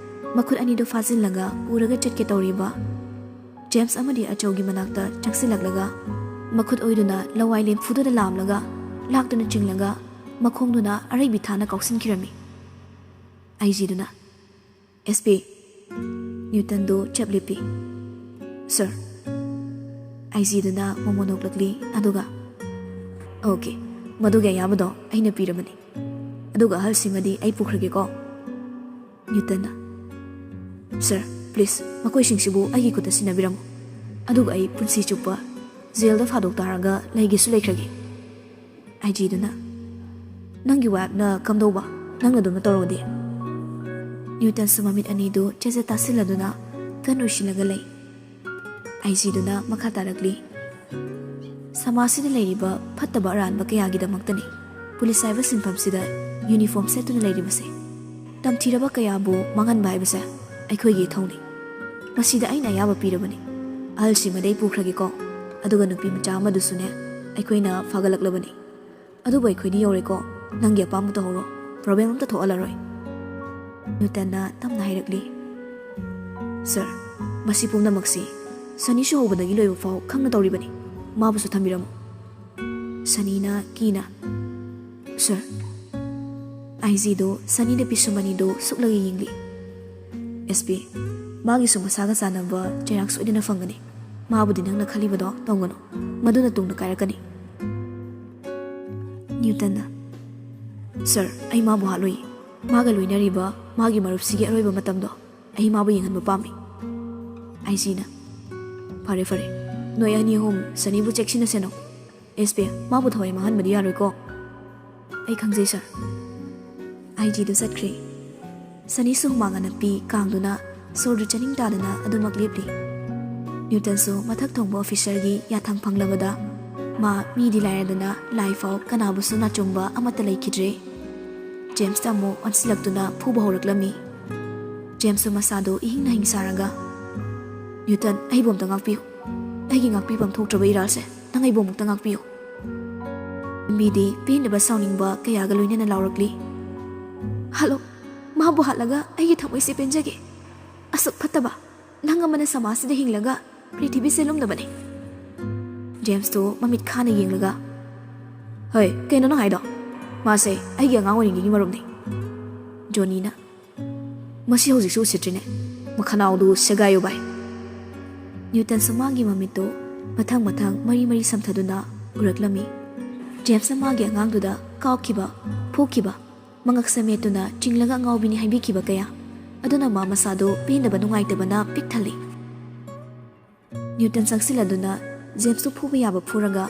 ꯃꯈꯨꯠ ꯑꯅꯤꯗꯨ ꯐꯥꯖꯤꯜꯂꯒ ꯄꯨꯔꯒ ꯆꯠꯀꯦ ꯇꯧꯔꯤꯕ ꯖꯦꯝꯁ ꯑꯃꯗꯤ ꯑꯆꯧꯒꯤ ꯃꯅꯥꯛꯇ ꯆꯪꯁꯤꯜꯂꯛꯂꯒ, ꯃꯈꯨꯠ ꯑꯣꯏꯗꯨꯅ ꯂꯋꯥꯏ ꯂꯦꯝꯐꯨꯗꯨꯗ ꯂꯥꯝꯂꯒ, ꯂꯥꯛꯇꯨꯅ ꯆꯤꯡꯂꯒ, ꯃꯈꯣꯡꯗꯨꯅ ꯑꯔꯩꯕꯤ ꯊꯥꯅ ꯀꯥꯎꯁꯤꯟꯈꯤꯔꯝꯃꯤ꯫ ꯑꯥꯏ ꯖꯤꯗꯨꯅ, "ꯑꯦꯁ ꯄꯤ꯫" ꯅ꯭ꯌꯨꯇꯟꯗꯨ ꯆꯞ ꯂꯦꯞꯄꯤ꯫ "ꯁꯔ꯫" ꯑꯥꯏ ꯖꯤꯗꯨꯅ ꯃꯣꯃꯣꯟ ꯅꯣꯛꯂꯛꯂꯤ, ꯑꯗꯨꯒ, "ꯑꯣꯀꯦ, ꯃꯗꯨꯒꯤ ꯑꯌꯥꯕꯗꯣ ꯑꯩꯅ ꯄꯤꯔꯕꯅꯤ꯫ ꯑꯗꯨꯒ ꯑꯍꯜꯁꯤꯃꯗꯤ ꯑꯩ ꯄꯨꯈ꯭ꯔꯒꯦꯀꯣ꯫" ꯅ꯭ꯌꯨꯇꯟꯅ, "ꯁꯔ, please, ꯃꯈꯣꯏꯁꯤꯡꯁꯤꯕꯨ ꯑꯩꯒꯤ ꯈꯨꯠꯇ ꯁꯤꯟꯅꯕꯤꯔꯝꯃꯨ꯫ ꯑꯗꯨꯒ ꯑꯩ ꯄꯨꯟꯁꯤ ꯆꯨꯞꯄ ꯖꯦꯜꯗ ꯐꯥꯗꯣꯛ ꯇꯥꯔꯒ ꯂꯩꯒꯦꯁꯨ ꯂꯩꯈ꯭ꯔꯒꯦ꯫" ꯑꯥꯏ ꯖꯤꯗꯨꯅ, "ꯅꯪꯒꯤ ꯋꯥꯏꯐꯅ ꯀꯝꯗꯧꯕ? ꯅꯪꯅ ꯑꯗꯨꯝꯅ ꯇꯧꯔꯕꯗꯤ?" ꯅ꯭ꯌꯨꯇꯟꯁꯨ ꯃꯃꯤꯠ ꯑꯅꯤꯗꯨ ꯆꯦꯠ ꯆꯦꯠ ꯇꯥꯁꯤꯜꯂꯗꯨꯅ ꯀꯟ ꯑꯣꯏꯁꯤꯜꯂꯒ ꯂꯩ꯫ ꯑꯥꯏ ꯖꯤꯗꯨꯅ ꯃꯈꯥ ꯇꯥꯔꯛꯂꯤ, "ꯁꯃꯥꯖꯁꯤꯗ ꯂꯩꯔꯤꯕ ꯐꯠꯇꯕ ꯑꯔꯥꯟꯕ ꯀꯌꯥꯒꯤꯗꯃꯛꯇꯅꯤ ꯄꯨꯂꯤꯁ ꯍꯥꯏꯕ ꯁꯤꯟꯐꯝꯁꯤꯗ ꯌꯨꯅꯤꯐꯣꯔꯝ ꯁꯦꯠꯇꯨꯅ ꯂꯩꯔꯤꯕꯁꯦ꯫ ꯇꯝꯊꯤꯔꯕ ꯀꯌꯥꯕꯨ ꯃꯥꯡꯍꯟꯕ ꯍꯥꯏꯕꯁꯦ ꯑꯩꯈꯣꯏꯒꯤ ꯏꯊꯧꯅꯤ꯫ ꯃꯁꯤꯗ ꯑꯩꯅ ꯑꯌꯥꯕ ꯄꯤꯔꯕꯅꯤ꯫ ꯑꯍꯜꯁꯤꯃꯗꯤ ꯑꯩ ꯄꯨꯈ꯭ꯔꯒꯦꯀꯣ꯫ ꯑꯗꯨꯒ ꯅꯨꯄꯤ ꯃꯆꯥ ꯑꯃꯗꯨꯁꯨꯅꯦ, ꯑꯩꯈꯣꯏꯅ ꯐꯥꯒꯠꯂꯛꯂꯕꯅꯤ꯫ ꯑꯗꯨꯕꯨ ꯑꯩꯈꯣꯏꯗꯤ ꯌꯧꯔꯦꯀꯣ꯫ ꯅꯪꯒꯤ ꯑꯄꯥꯝꯕ ꯇꯧꯍꯧꯔꯣ꯫ ꯄ꯭ꯔꯣꯕ꯭ꯂꯦꯝ ꯑꯝꯇ ꯊꯣꯛꯍꯜꯂꯔꯣꯏ꯫" ꯅ꯭ꯌꯨꯇꯟꯅ ꯇꯞꯅ ꯍꯥꯏꯔꯛꯂꯤ, "ꯁꯔ, ꯃꯁꯤ ꯄꯨꯝꯅꯃꯛꯁꯤ ꯁꯅꯤꯁꯨ ꯍꯧꯕꯗꯒꯤ ꯂꯣꯏꯕ ꯐꯥꯎ ꯈꯪꯅ ꯇꯧꯔꯤꯕꯅꯤ꯫ ꯃꯥꯕꯨꯁꯨ ꯊꯝꯕꯤꯔꯝꯃꯨ꯫" ꯁꯅꯤꯅ ꯀꯤꯅ, "ꯁꯔ꯫" ꯑꯥꯏ ꯖꯤꯗꯨ ꯁꯅꯤꯗ ꯄꯤꯁꯨꯝ ꯑꯅꯤꯗꯨ ꯁꯨꯛꯂꯒ ꯌꯦꯡꯂꯤ꯫ "ꯑꯦꯁ ꯄꯤ, ꯃꯥꯒꯤꯁꯨ ꯃꯁꯥꯒ ꯆꯥꯟꯅꯕ ꯆꯩꯔꯥꯛ ꯁꯣꯏꯗꯅ ꯐꯪꯒꯅꯤ꯫ ꯃꯥꯕꯨꯗꯤ ꯅꯪꯅ ꯈꯜꯂꯤꯕꯗꯣ ꯇꯧꯒꯅꯨ, ꯃꯗꯨꯅ ꯇꯨꯡꯗ ꯀꯥꯏꯔꯛꯀꯅꯤ꯫ ꯅ꯭ꯌꯨꯇꯟꯅ, "ꯁꯔ, ꯑꯩ ꯃꯥꯕꯨ ꯍꯥꯠꯂꯣꯏ꯫ ꯃꯥꯒ ꯂꯣꯏꯅꯔꯤꯕ ꯃꯥꯒꯤ ꯃꯔꯨꯞꯁꯤꯒꯤ ꯑꯔꯣꯏꯕ ꯃꯇꯝꯗꯣ ꯑꯩ ꯃꯥꯕꯨ ꯌꯦꯡꯍꯟꯕ ꯄꯥꯝꯃꯤ꯫" ꯑꯥꯏ ꯖꯤꯅ, "ꯐꯔꯦ ꯐꯔꯦ, ꯅꯣꯏ ꯑꯅꯤ ꯑꯍꯨꯝ ꯁꯅꯤꯕꯨ ꯆꯦꯛꯁꯤꯟꯅꯁꯦꯅꯣ꯫ ꯑꯦꯁ ꯄꯤ, ꯃꯥꯕꯨ ꯊꯋꯥꯏ ꯃꯥꯡꯍꯟꯕꯗꯤ ꯌꯥꯔꯣꯏꯀꯣ꯫" "ꯑꯩ ꯈꯪꯖꯩ ꯁꯔ꯫" ꯑꯥꯏ ꯖꯤꯗꯨ ꯆꯠꯈ꯭ꯔꯦ꯫ ꯁꯅꯤꯁꯨ ꯍꯨꯃꯥꯡ ꯑꯅꯞꯄꯤ ꯀꯥꯡꯗꯨꯅ ꯁꯣꯔꯗꯨ ꯆꯥꯅꯤꯡ ꯇꯥꯗꯅ ꯑꯗꯨꯃꯛ ꯂꯦꯞꯂꯤ꯫ ꯅ꯭ꯌꯨꯇꯟꯁꯨ ꯃꯊꯛ ꯊꯣꯡꯕ ꯑꯣꯐꯤꯁꯔꯒꯤ ꯌꯥꯊꯪ ꯐꯪꯂꯕꯗ ꯃꯥ ꯃꯤꯗꯤ ꯂꯥꯏꯔꯗꯅ ꯂꯥꯏ ꯐꯥꯎ ꯀꯅꯥꯕꯨꯁꯨ ꯅꯥꯆꯨꯝꯕ ꯑꯃꯠꯇ ꯂꯩꯈꯤꯗ꯭ꯔꯦ꯫ ꯖꯦꯝꯁꯇ ꯑꯃꯨꯛ ꯑꯣꯟꯁꯤꯜꯂꯛꯇꯨꯅ ꯐꯨꯕ ꯍꯧꯔꯛꯂꯝꯃꯤ꯫ ꯖꯦꯝꯁꯁꯨ ꯃꯁꯥꯗꯨ ꯏꯍꯤꯡ ꯅꯥꯍꯤꯡ ꯁꯥꯔꯒ, "ꯅ꯭ꯌꯨꯇꯟ, ꯑꯩꯕꯨ ꯑꯝꯇ ꯉꯥꯛꯄꯤꯌꯨ꯫ ꯑꯩꯒꯤ ꯉꯥꯛꯄꯤꯐꯝ ꯊꯣꯛꯇ꯭ꯔꯕ ꯏꯔꯥꯜꯁꯦ, ꯅꯪ ꯑꯩꯕꯨ ꯑꯃꯨꯛꯇ ꯉꯥꯛꯄꯤꯌꯨ꯫" ꯃꯤꯗꯤ ꯄꯦꯟꯗꯕ ꯁꯥꯎꯅꯤꯡꯕ ꯀꯌꯥꯒ ꯂꯣꯏꯅꯅ ꯂꯥꯎꯔꯛꯂꯤ꯫ "ꯍꯜꯂꯣ, ꯃꯥꯕꯨ ꯍꯥꯠꯂꯒ ꯑꯩꯒꯤ ꯊꯃꯣꯏꯁꯦ ꯄꯦꯟꯖꯒꯦ꯫ ꯑꯁꯨꯛ ꯐꯠꯇꯕ ꯅꯪ ꯑꯃꯅ ꯁꯃꯥꯖꯁꯤꯗ ꯍꯤꯡꯂꯒ ꯄ꯭ꯔꯤꯊꯤꯕꯤꯁꯦ ꯂꯨꯝꯅꯕꯅꯦ꯫" ꯖꯦꯝꯁꯇꯨ ꯃꯃꯤꯠ ꯈꯥꯅ ꯌꯦꯡꯂꯒ, "ꯍꯣꯏ, ꯀꯩꯅꯣ ꯅꯪ ꯍꯥꯏꯗꯣ? ꯃꯥꯁꯦ ꯑꯩꯒꯤ ꯑꯉꯥꯡ ꯑꯣꯏꯔꯤꯉꯩꯒꯤ ꯃꯔꯨꯞꯅꯤ꯫" ꯖꯣꯅꯤꯅ, "ꯃꯁꯤ ꯍꯧꯖꯤꯛꯁꯨ ꯎꯁꯤꯠꯇ꯭ꯔꯤꯅꯦ꯫ ꯃꯈꯅꯥꯎꯗꯨ ꯁꯦꯒꯥꯏꯌꯨ ꯚꯥꯏ꯫" ꯅ꯭ꯌꯨꯇꯟꯁꯨ ꯃꯥꯒꯤ ꯃꯃꯤꯠꯇꯨ ꯃꯊꯪ ꯃꯊꯪ ꯃꯔꯤ ꯃꯔꯤ ꯁꯝꯊꯗꯨꯅ ꯎꯔꯛꯂꯝꯃꯤ꯫ ꯖꯦꯝꯁꯅ ꯃꯥꯒꯤ ꯑꯉꯥꯡꯗꯨꯗ ꯀꯥꯎꯈꯤꯕ, ꯐꯨꯈꯤꯕ, ꯃꯉꯛ ꯁꯃꯦꯠꯇꯨꯅ ꯆꯤꯡꯂꯒ ꯑꯉꯥꯎꯕꯤꯅꯤ ꯍꯥꯏꯕꯤꯈꯤꯕ ꯀꯌꯥ ꯑꯗꯨꯅ ꯃꯥ ꯃꯁꯥꯗꯨ ꯄꯦꯟꯗꯕ ꯅꯨꯡꯉꯥꯏꯇꯕꯅ ꯄꯤꯛ ꯊꯜꯂꯤ꯫ ꯅ꯭ꯌꯨꯇꯟ ꯆꯪꯁꯤꯜꯂꯗꯨꯅ ꯖꯦꯝꯁꯇꯨ ꯐꯨꯕ ꯌꯥꯕ ꯐꯨꯔꯒ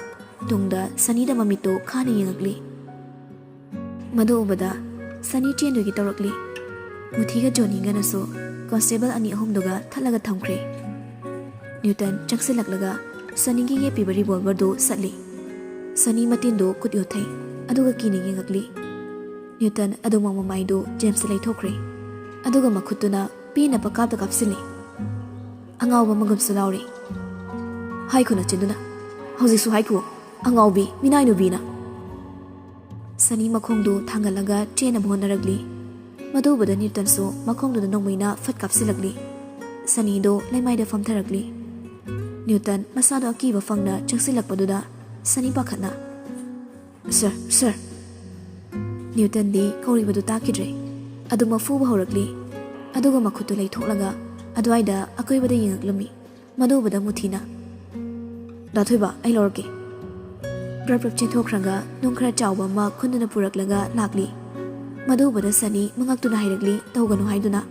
ꯇꯨꯡꯗ ꯁꯅꯤꯗ ꯃꯃꯤꯠꯇꯨ ꯈꯥꯅ ꯌꯦꯡꯉꯛꯂꯤ꯫ ꯃꯗꯨ ꯎꯕꯗ ꯁꯅꯤ ꯆꯦꯟꯗꯣꯏꯒꯤ ꯇꯧꯔꯛꯂꯤ꯫ ꯃꯨꯊꯤꯒ ꯖꯣꯅꯤꯒꯅꯁꯨ ꯀꯣꯟꯁꯇꯦꯕꯜ ꯑꯅꯤ ꯑꯍꯨꯝꯗꯨꯒ ꯊꯠꯂꯒ ꯊꯝꯈ꯭ꯔꯦ꯫ ꯅ꯭ꯌꯨꯇꯟ ꯆꯪꯁꯤꯜꯂꯛꯂꯒ ꯁꯅꯤꯒꯤ ꯌꯦꯞꯄꯤꯕ ꯔꯤꯚꯣꯜꯚꯔꯗꯨ ꯁꯠꯂꯤ꯫ ꯁꯅꯤ ꯃꯇꯤꯟꯗꯨ ꯈꯨꯠ ꯌꯣꯠꯊꯩ, ꯑꯗꯨꯒ ꯀꯤꯅ ꯌꯦꯡꯉꯛꯂꯤ꯫ ꯅ꯭ꯌꯨꯇꯟ ꯑꯗꯨꯃꯛ ꯃꯃꯥꯏꯗꯨ ꯖꯦꯝꯁꯇ ꯂꯩꯊꯣꯛꯈ꯭ꯔꯦ, ꯑꯗꯨꯒ ꯃꯈꯨꯠꯇꯨꯅ ꯄꯦꯟꯅ ꯄꯀꯥꯞꯇ ꯀꯥꯞꯁꯤꯜꯂꯤ꯫ ꯑꯉꯥꯎꯕ ꯑꯃꯒꯨꯝꯁꯨ ꯂꯥꯎꯔꯤ꯫ "ꯍꯥꯏꯈꯣ ꯅꯆꯤꯟꯗꯨꯅ, ꯍꯧꯖꯤꯛꯁꯨ ꯍꯥꯏꯈꯣ, ꯑꯉꯥꯎꯕꯤ, ꯃꯤꯅꯥꯏ ꯅꯨꯄꯤꯅ꯫" ꯁꯅꯤ ꯃꯈꯣꯡꯗꯨ ꯊꯥꯡꯒꯠꯂꯒ ꯆꯦꯟꯅꯕ ꯍꯣꯠꯅꯔꯛꯂꯤ꯫ ꯃꯗꯨ ꯎꯕꯗ ꯅ꯭ꯌꯨꯇꯟꯁꯨ ꯃꯈꯣꯡꯗꯨꯗ ꯅꯣꯡꯃꯩꯅ ꯐꯠ ꯀꯥꯞꯁꯤꯜꯂꯛꯂꯤ꯫ ꯁꯅꯤꯗꯨ ꯂꯩꯃꯥꯏꯗ ꯐꯝꯊꯔꯛꯂꯤ꯫ ꯅ꯭ꯌꯨꯇꯟ ꯃꯁꯥꯗꯨ ꯑꯀꯤꯕ ꯐꯪꯅ ꯆꯪꯁꯤꯜꯂꯛꯄꯗꯨꯗ ꯁꯅꯤ ꯄꯥꯈꯠꯅ, "ꯁꯔ, ꯁꯔ!" ꯅ꯭ꯌꯨꯇꯟꯗꯤ ꯀꯧꯔꯤꯕꯗꯨ ꯇꯥꯈꯤꯗ꯭ꯔꯦ꯫ ꯑꯗꯨꯃꯛ ꯐꯨꯕ ꯍꯧꯔꯛꯂꯤ꯫ ꯑꯗꯨꯒ ꯃꯈꯨꯠꯇꯨ ꯂꯩꯊꯣꯛꯂꯒ ꯑꯗꯨꯋꯥꯏꯗ ꯑꯀꯣꯏꯕꯗ ꯌꯦꯡꯉꯛꯂꯝꯃꯤ꯫ ꯃꯗꯨ ꯎꯕꯗ ꯃꯨꯊꯤꯅ, "ꯗꯥ ꯊꯣꯏꯕ, ꯑꯩ ꯂꯧꯔꯛꯀꯦ"꯫ ꯄ꯭ꯔꯞ ꯄ꯭ꯔꯞ ꯆꯦꯟꯊꯣꯛꯈ꯭ꯔꯒ ꯅꯨꯡ ꯈꯔ ꯆꯥꯎꯕ ꯑꯃ ꯈꯨꯟꯗꯨꯅ ꯄꯨꯔꯛꯂꯒ ꯂꯥꯛꯂꯤ꯫ ꯃꯗꯨ ꯎꯕꯗ ꯁꯅꯤ ꯃꯉꯛꯇꯨꯅ ꯍꯥꯏꯔꯛꯂꯤ, "ꯇꯧꯒꯅꯨ" ꯍꯥꯏꯗꯨꯅ꯫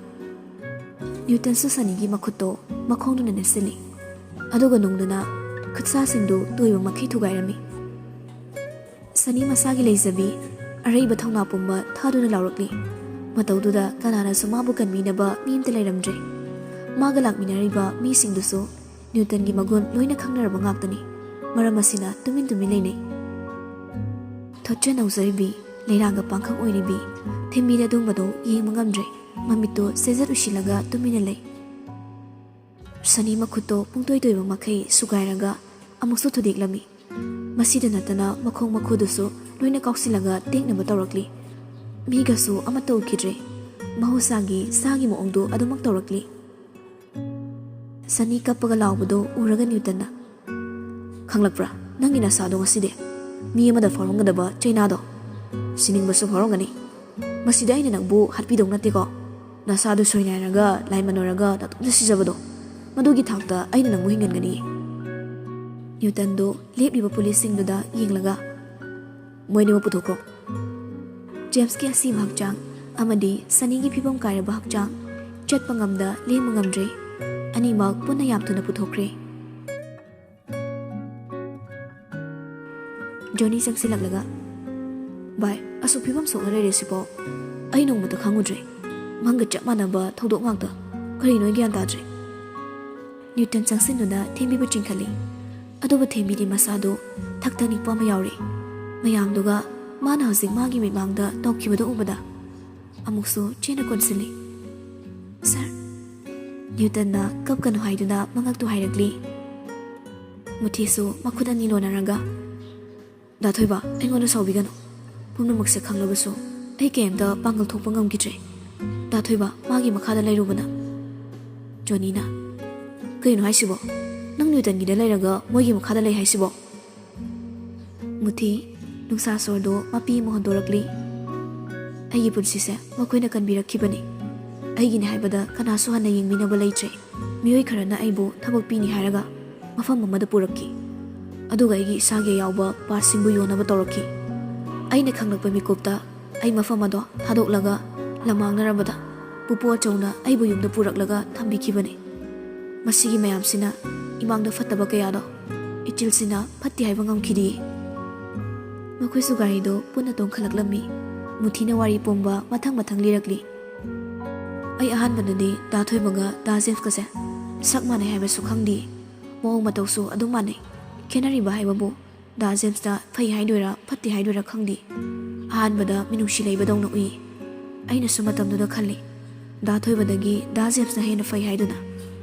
ꯅ꯭ꯌꯨꯇꯟꯁꯨ ꯁꯅꯤꯒꯤ ꯃꯈꯨꯠꯇꯣ ꯃꯈꯣꯡꯗꯨꯅ ꯅꯦꯠꯁꯤꯜꯂꯤ꯫ ꯑꯗꯨꯒ ꯅꯨꯡꯗꯨꯅ ꯈꯨꯠꯁꯥꯁꯤꯡꯗꯨ ꯇꯣꯏꯕ ꯃꯈꯩ ꯊꯨꯒꯥꯏꯔꯝꯃꯤ꯫ ꯁꯅꯤ ꯃꯁꯥꯒꯤ ꯂꯩꯖꯕꯤ ꯑꯔꯩꯕ ꯊꯧꯅꯥ ꯄꯨꯝꯕ ꯊꯥꯗꯨꯅ ꯂꯥꯎꯔꯛꯂꯤ꯫ ꯃꯇꯧꯗꯨꯗ ꯀꯅꯥꯅꯁꯨ ꯃꯥꯕꯨ ꯀꯟꯕꯤꯅꯕ ꯃꯤ ꯑꯃꯇ ꯂꯩꯔꯝꯗ꯭ꯔꯦ꯫ ꯃꯥꯒ ꯂꯥꯛꯃꯤꯟꯅꯔꯤꯕ ꯃꯤꯁꯤꯡꯗꯨꯁꯨ ꯅ꯭ꯌꯨꯇꯟꯒꯤ ꯃꯒꯨꯟ ꯂꯣꯏꯅ ꯈꯪꯅꯔꯕ ꯉꯥꯛꯇꯅꯤ꯫ ꯃꯔꯝ ꯑꯁꯤꯅ ꯇꯨꯃꯤꯟ ꯇꯨꯃꯤꯟ ꯂꯩꯅꯩ꯫ ꯊꯣꯠꯆ ꯅꯧꯖꯔꯤꯕꯤ, ꯂꯩꯔꯥꯡꯒ ꯄꯥꯡꯈꯪ ꯑꯣꯏꯔꯤꯕꯤ ꯊꯦꯝꯕꯤꯗ ꯑꯗꯨꯝꯕꯗꯣ ꯌꯦꯡꯕ ꯉꯝꯗ꯭ꯔꯦ꯫ ꯃꯃꯤꯠꯇꯣ ꯁꯦꯖꯠ ꯎꯏꯁꯤꯜꯂꯒ ꯇꯨꯃꯤꯟꯅ ꯂꯩ꯫ ꯁꯅꯤ ꯃꯈꯨꯠꯇꯣ ꯄꯨꯡꯇꯣꯏ ꯇꯣꯏꯕ ꯃꯈꯩ ꯁꯨꯒꯥꯏꯔꯒ ꯑꯃꯨꯛꯁꯨ ꯊꯨꯗꯦꯛꯂꯝꯃꯤ꯫ ꯃꯁꯤꯗ ꯅꯠꯇꯅ ꯃꯈꯣꯡ ꯃꯈꯨꯗꯨꯁꯨ ꯂꯣꯏꯅ ꯀꯥꯎꯁꯤꯜꯂꯒ ꯇꯦꯛꯅꯕ ꯇꯧꯔꯛꯂꯤ꯫ ꯃꯤꯒꯁꯨ ꯑꯃꯠꯇ ꯎꯈꯤꯗ꯭ꯔꯦ꯫ ꯃꯍꯧꯁꯥꯒꯤ ꯁꯥꯒꯤ ꯃꯑꯣꯡꯗꯨ ꯑꯗꯨꯃꯛ ꯇꯧꯔꯛꯂꯤ꯫ ꯁꯅꯤ ꯀꯞꯄꯒ ꯂꯥꯎꯕꯗꯨ ꯎꯔꯒ ꯅ꯭ꯌꯨꯇꯟꯅ, "ꯈꯪꯂꯛꯄ꯭ꯔꯥ? ꯅꯪꯒꯤ ꯅꯁꯥꯗꯣ ꯉꯁꯤꯗꯤ ꯃꯤ ꯑꯃꯗ ꯐꯥꯎꯔꯝꯒꯗꯕ ꯆꯩꯅꯥꯗꯣ ꯁꯤꯅꯤꯡꯕꯁꯨ ꯐꯥꯎꯔꯝꯒꯅꯤ꯫ ꯃꯁꯤꯗ ꯑꯩꯅ ꯅꯪꯕꯨ ꯍꯥꯠꯄꯤꯗꯧ ꯅꯠꯇꯦꯀꯣ꯫ ꯅꯁꯥꯗꯨ ꯁꯣꯏꯅꯥꯏꯔꯒ ꯂꯥꯏꯃꯟ ꯑꯣꯏꯔꯒ ꯅꯥꯇꯣꯝꯇ ꯁꯤꯖꯕꯗꯣ, ꯃꯗꯨꯒꯤ ꯊꯥꯛꯇ ꯑꯩꯅ ꯅꯪꯕꯨ ꯍꯤꯡꯍꯟꯒꯅꯤ"꯫ ꯅ꯭ꯌꯨꯇꯟꯗꯨ ꯂꯦꯞꯂꯤꯕ ꯄꯨꯂꯤꯁꯁꯤꯡꯗꯨꯗ ꯌꯦꯡꯂꯒ, "ꯃꯣꯏꯅꯤꯃꯛ ꯄꯨꯊꯣꯛꯈ꯭ꯔꯣ"꯫ ꯖꯦꯝꯁꯀꯤ ꯑꯁꯤꯕ ꯍꯛꯆꯥꯡ ꯑꯃꯗꯤ ꯁꯅꯤꯒꯤ ꯐꯤꯕꯝ ꯀꯥꯏꯔꯕ ꯍꯛꯆꯥꯡ, ꯆꯠꯄ ꯉꯝꯗ ꯂꯦꯡꯕ ꯉꯝꯗ꯭ꯔꯦ꯫ ꯑꯅꯤꯃꯛ ꯄꯨꯟꯅ ꯌꯥꯝ ꯊꯨꯅ ꯄꯨꯊꯣꯛꯈ꯭ꯔꯦ꯫ ꯖꯣꯅꯤ ꯆꯪꯁꯤꯜꯂꯛꯂꯒ, "ꯚꯥꯏ, ꯑꯁꯨꯛ ꯐꯤꯕꯝ ꯁꯣꯛꯅ ꯂꯩꯔꯤꯁꯤꯕꯣ? ꯑꯩ ꯅꯣꯡꯃꯇ ꯈꯪꯉꯨꯗ꯭ꯔꯦ꯫ ꯃꯪꯒ ꯆꯞ ꯃꯥꯟꯅꯕ ꯊꯧꯗꯣꯛ ꯉꯥꯛꯇ꯫ ꯀꯔꯤꯅꯣ ꯑꯩ ꯒ꯭ꯌꯥꯟ ꯇꯥꯗ꯭ꯔꯦ"꯫ ꯅ꯭ꯌꯨꯇꯟ ꯆꯪꯁꯤꯟꯗꯨꯅ ꯊꯦꯝꯕꯤꯕꯨ ꯆꯤꯡꯈꯠꯂꯤ꯫ ꯑꯗꯨꯕꯨ ꯊꯦꯝꯕꯤꯗꯤ ꯃꯁꯥꯗꯨ ꯊꯛ ꯊꯛ ꯅꯤꯛꯄ ꯑꯃ ꯌꯥꯎꯔꯦ꯫ ꯃꯌꯥꯝꯗꯨꯒ ꯃꯥꯅ ꯍꯧꯖꯤꯛ ꯃꯥꯒꯤ ꯃꯤꯠꯃꯥꯡꯗ ꯇꯧꯈꯤꯕꯗꯨ ꯎꯕꯗ ꯑꯃꯨꯛꯁꯨ ꯆꯦꯟꯅ ꯀꯣꯟꯁꯤꯜꯂꯤ꯫ "ꯁꯥꯔ"꯫ ꯅ꯭ꯌꯨꯇꯟꯅ ꯀꯞꯀꯅꯨ ꯍꯥꯏꯗꯨꯅ ꯃꯉꯛꯇꯨ ꯍꯥꯏꯔꯛꯂꯤ꯫ ꯃꯨꯊꯤꯁꯨ ꯃꯈꯨꯠ ꯑꯅꯤ ꯂꯣꯟꯅꯔꯒ, "ꯗꯥ ꯊꯣꯏꯕ, ꯑꯩꯉꯣꯟꯗ ꯁꯥꯎꯕꯤꯒꯅꯨ꯫ ꯄꯨꯝꯅꯃꯛꯁꯦ ꯈꯪꯂꯕꯁꯨ ꯑꯩ ꯀꯩꯝꯇ ꯄꯥꯡꯒꯜ ꯊꯣꯛꯄ ꯉꯝꯈꯤꯗ꯭ꯔꯦ꯫ ꯗꯥ ꯊꯣꯏꯕ, ꯃꯥꯒꯤ ꯃꯈꯥꯗ ꯂꯩꯔꯨꯕꯅ"꯫ ꯖꯣꯅꯤꯅ, "ꯀꯩꯅꯣ ꯍꯥꯏꯁꯤꯕꯣ? ꯅꯪ ꯅ꯭ꯌꯨꯇꯟꯒꯤꯗ ꯂꯩꯔꯒ ꯃꯣꯏꯒꯤ ꯃꯈꯥꯗ ꯂꯩ ꯍꯥꯏꯁꯤꯕꯣ?" ꯃꯨꯊꯤ, ꯅꯨꯡꯁꯥ ꯁꯣꯔꯗꯣ ꯃꯄꯤ ꯑꯃ ꯍꯣꯟꯗꯣꯔꯛꯂꯤ꯫ "ꯑꯩꯒꯤ ꯄꯨꯟꯁꯤꯁꯦ ꯃꯈꯣꯏꯅ ꯀꯟꯕꯤꯔꯛꯈꯤꯕꯅꯤ꯫ ꯑꯩꯒꯤꯅꯤ ꯍꯥꯏꯕꯗ ꯀꯅꯥꯁꯨ ꯍꯟꯅ ꯌꯦꯡꯕꯤꯅꯕ ꯂꯩꯇ꯭ꯔꯦ꯫ ꯃꯤꯑꯣꯏ ꯈꯔꯅ ꯑꯩꯕꯨ ꯊꯕꯛ ꯄꯤꯅꯤ ꯍꯥꯏꯔꯒ ꯃꯐꯝ ꯑꯃꯗ ꯄꯨꯔꯛꯈꯤ, ꯑꯗꯨꯒ ꯑꯩꯒꯤ ꯏꯁꯥꯒꯤ ꯑꯌꯥꯎꯕ ꯄꯥꯔꯠꯁꯤꯡꯕꯨ ꯌꯣꯟꯅꯕ ꯇꯧꯔꯛꯈꯤ꯫ ꯑꯩꯅ ꯈꯪꯂꯛꯄ ꯃꯤꯀꯨꯞꯇ ꯑꯩ ꯃꯐꯝ ꯑꯗꯣ ꯊꯥꯗꯣꯛꯂꯒ ꯂꯝꯃꯥꯡꯅꯔꯕꯗ ꯄꯨꯄꯨ ꯑꯆꯧꯅ ꯑꯩꯕꯨ ꯌꯨꯝꯗ ꯄꯨꯔꯛꯂꯒ ꯊꯝꯕꯤꯈꯤꯕꯅꯤ꯫ ꯃꯁꯤꯒꯤ ꯃꯌꯥꯝꯁꯤꯅ ꯏꯃꯥꯡꯗ ꯐꯠꯇꯕ ꯀꯌꯥꯗꯣ ꯏꯆꯤꯜꯁꯤꯅ ꯐꯠꯇꯦ ꯍꯥꯏꯕ ꯉꯝꯈꯤꯗꯦ꯫ ꯃꯈꯣꯏꯁꯨ ꯒꯥꯔꯤꯗꯣ ꯄꯨꯟꯅ ꯇꯣꯡꯈꯠꯂꯛꯂꯝꯃꯤ꯫ ꯃꯨꯊꯤꯅ ꯋꯥꯔꯤ ꯄꯨꯝꯕ ꯃꯊꯪ ꯃꯊꯪ ꯂꯤꯔꯛꯂꯤ꯫ ꯑꯩ ꯑꯍꯥꯟꯕꯗꯗꯤ ꯗꯥ ꯊꯣꯏꯕꯒ ꯗꯥ ꯖꯦꯝꯁꯀꯁꯦ ꯁꯛ ꯃꯥꯟꯅꯩ ꯍꯥꯏꯕꯁꯨ ꯈꯪꯗꯦ꯫ ꯃꯑꯣꯡ ꯃꯇꯧꯁꯨ ꯑꯗꯨꯝ ꯃꯥꯟꯅꯩ꯫ ꯈꯦꯠꯅꯔꯤꯕ ꯍꯥꯏꯕꯕꯨ ꯗꯥ ꯖꯦꯝꯁꯇ ꯐꯩ ꯍꯥꯏꯗꯣꯏꯔꯥ ꯐꯠꯇꯦ ꯍꯥꯏꯗꯣꯏꯔꯥ ꯈꯪꯗꯦ꯫ ꯑꯍꯥꯟꯕꯗ ꯃꯤꯅꯨꯡꯁꯤ ꯂꯩꯕꯗꯧꯅ ꯎꯏ꯫ ꯑꯩꯅꯁꯨ ꯃꯇꯝꯗꯨꯗ ꯈꯜꯂꯤ, ꯗꯥ ꯊꯣꯏꯕꯗꯒꯤ ꯗꯥ ꯖꯦꯝꯁꯅ ꯍꯦꯟꯅ ꯐꯩ ꯍꯥꯏꯗꯨꯅ꯫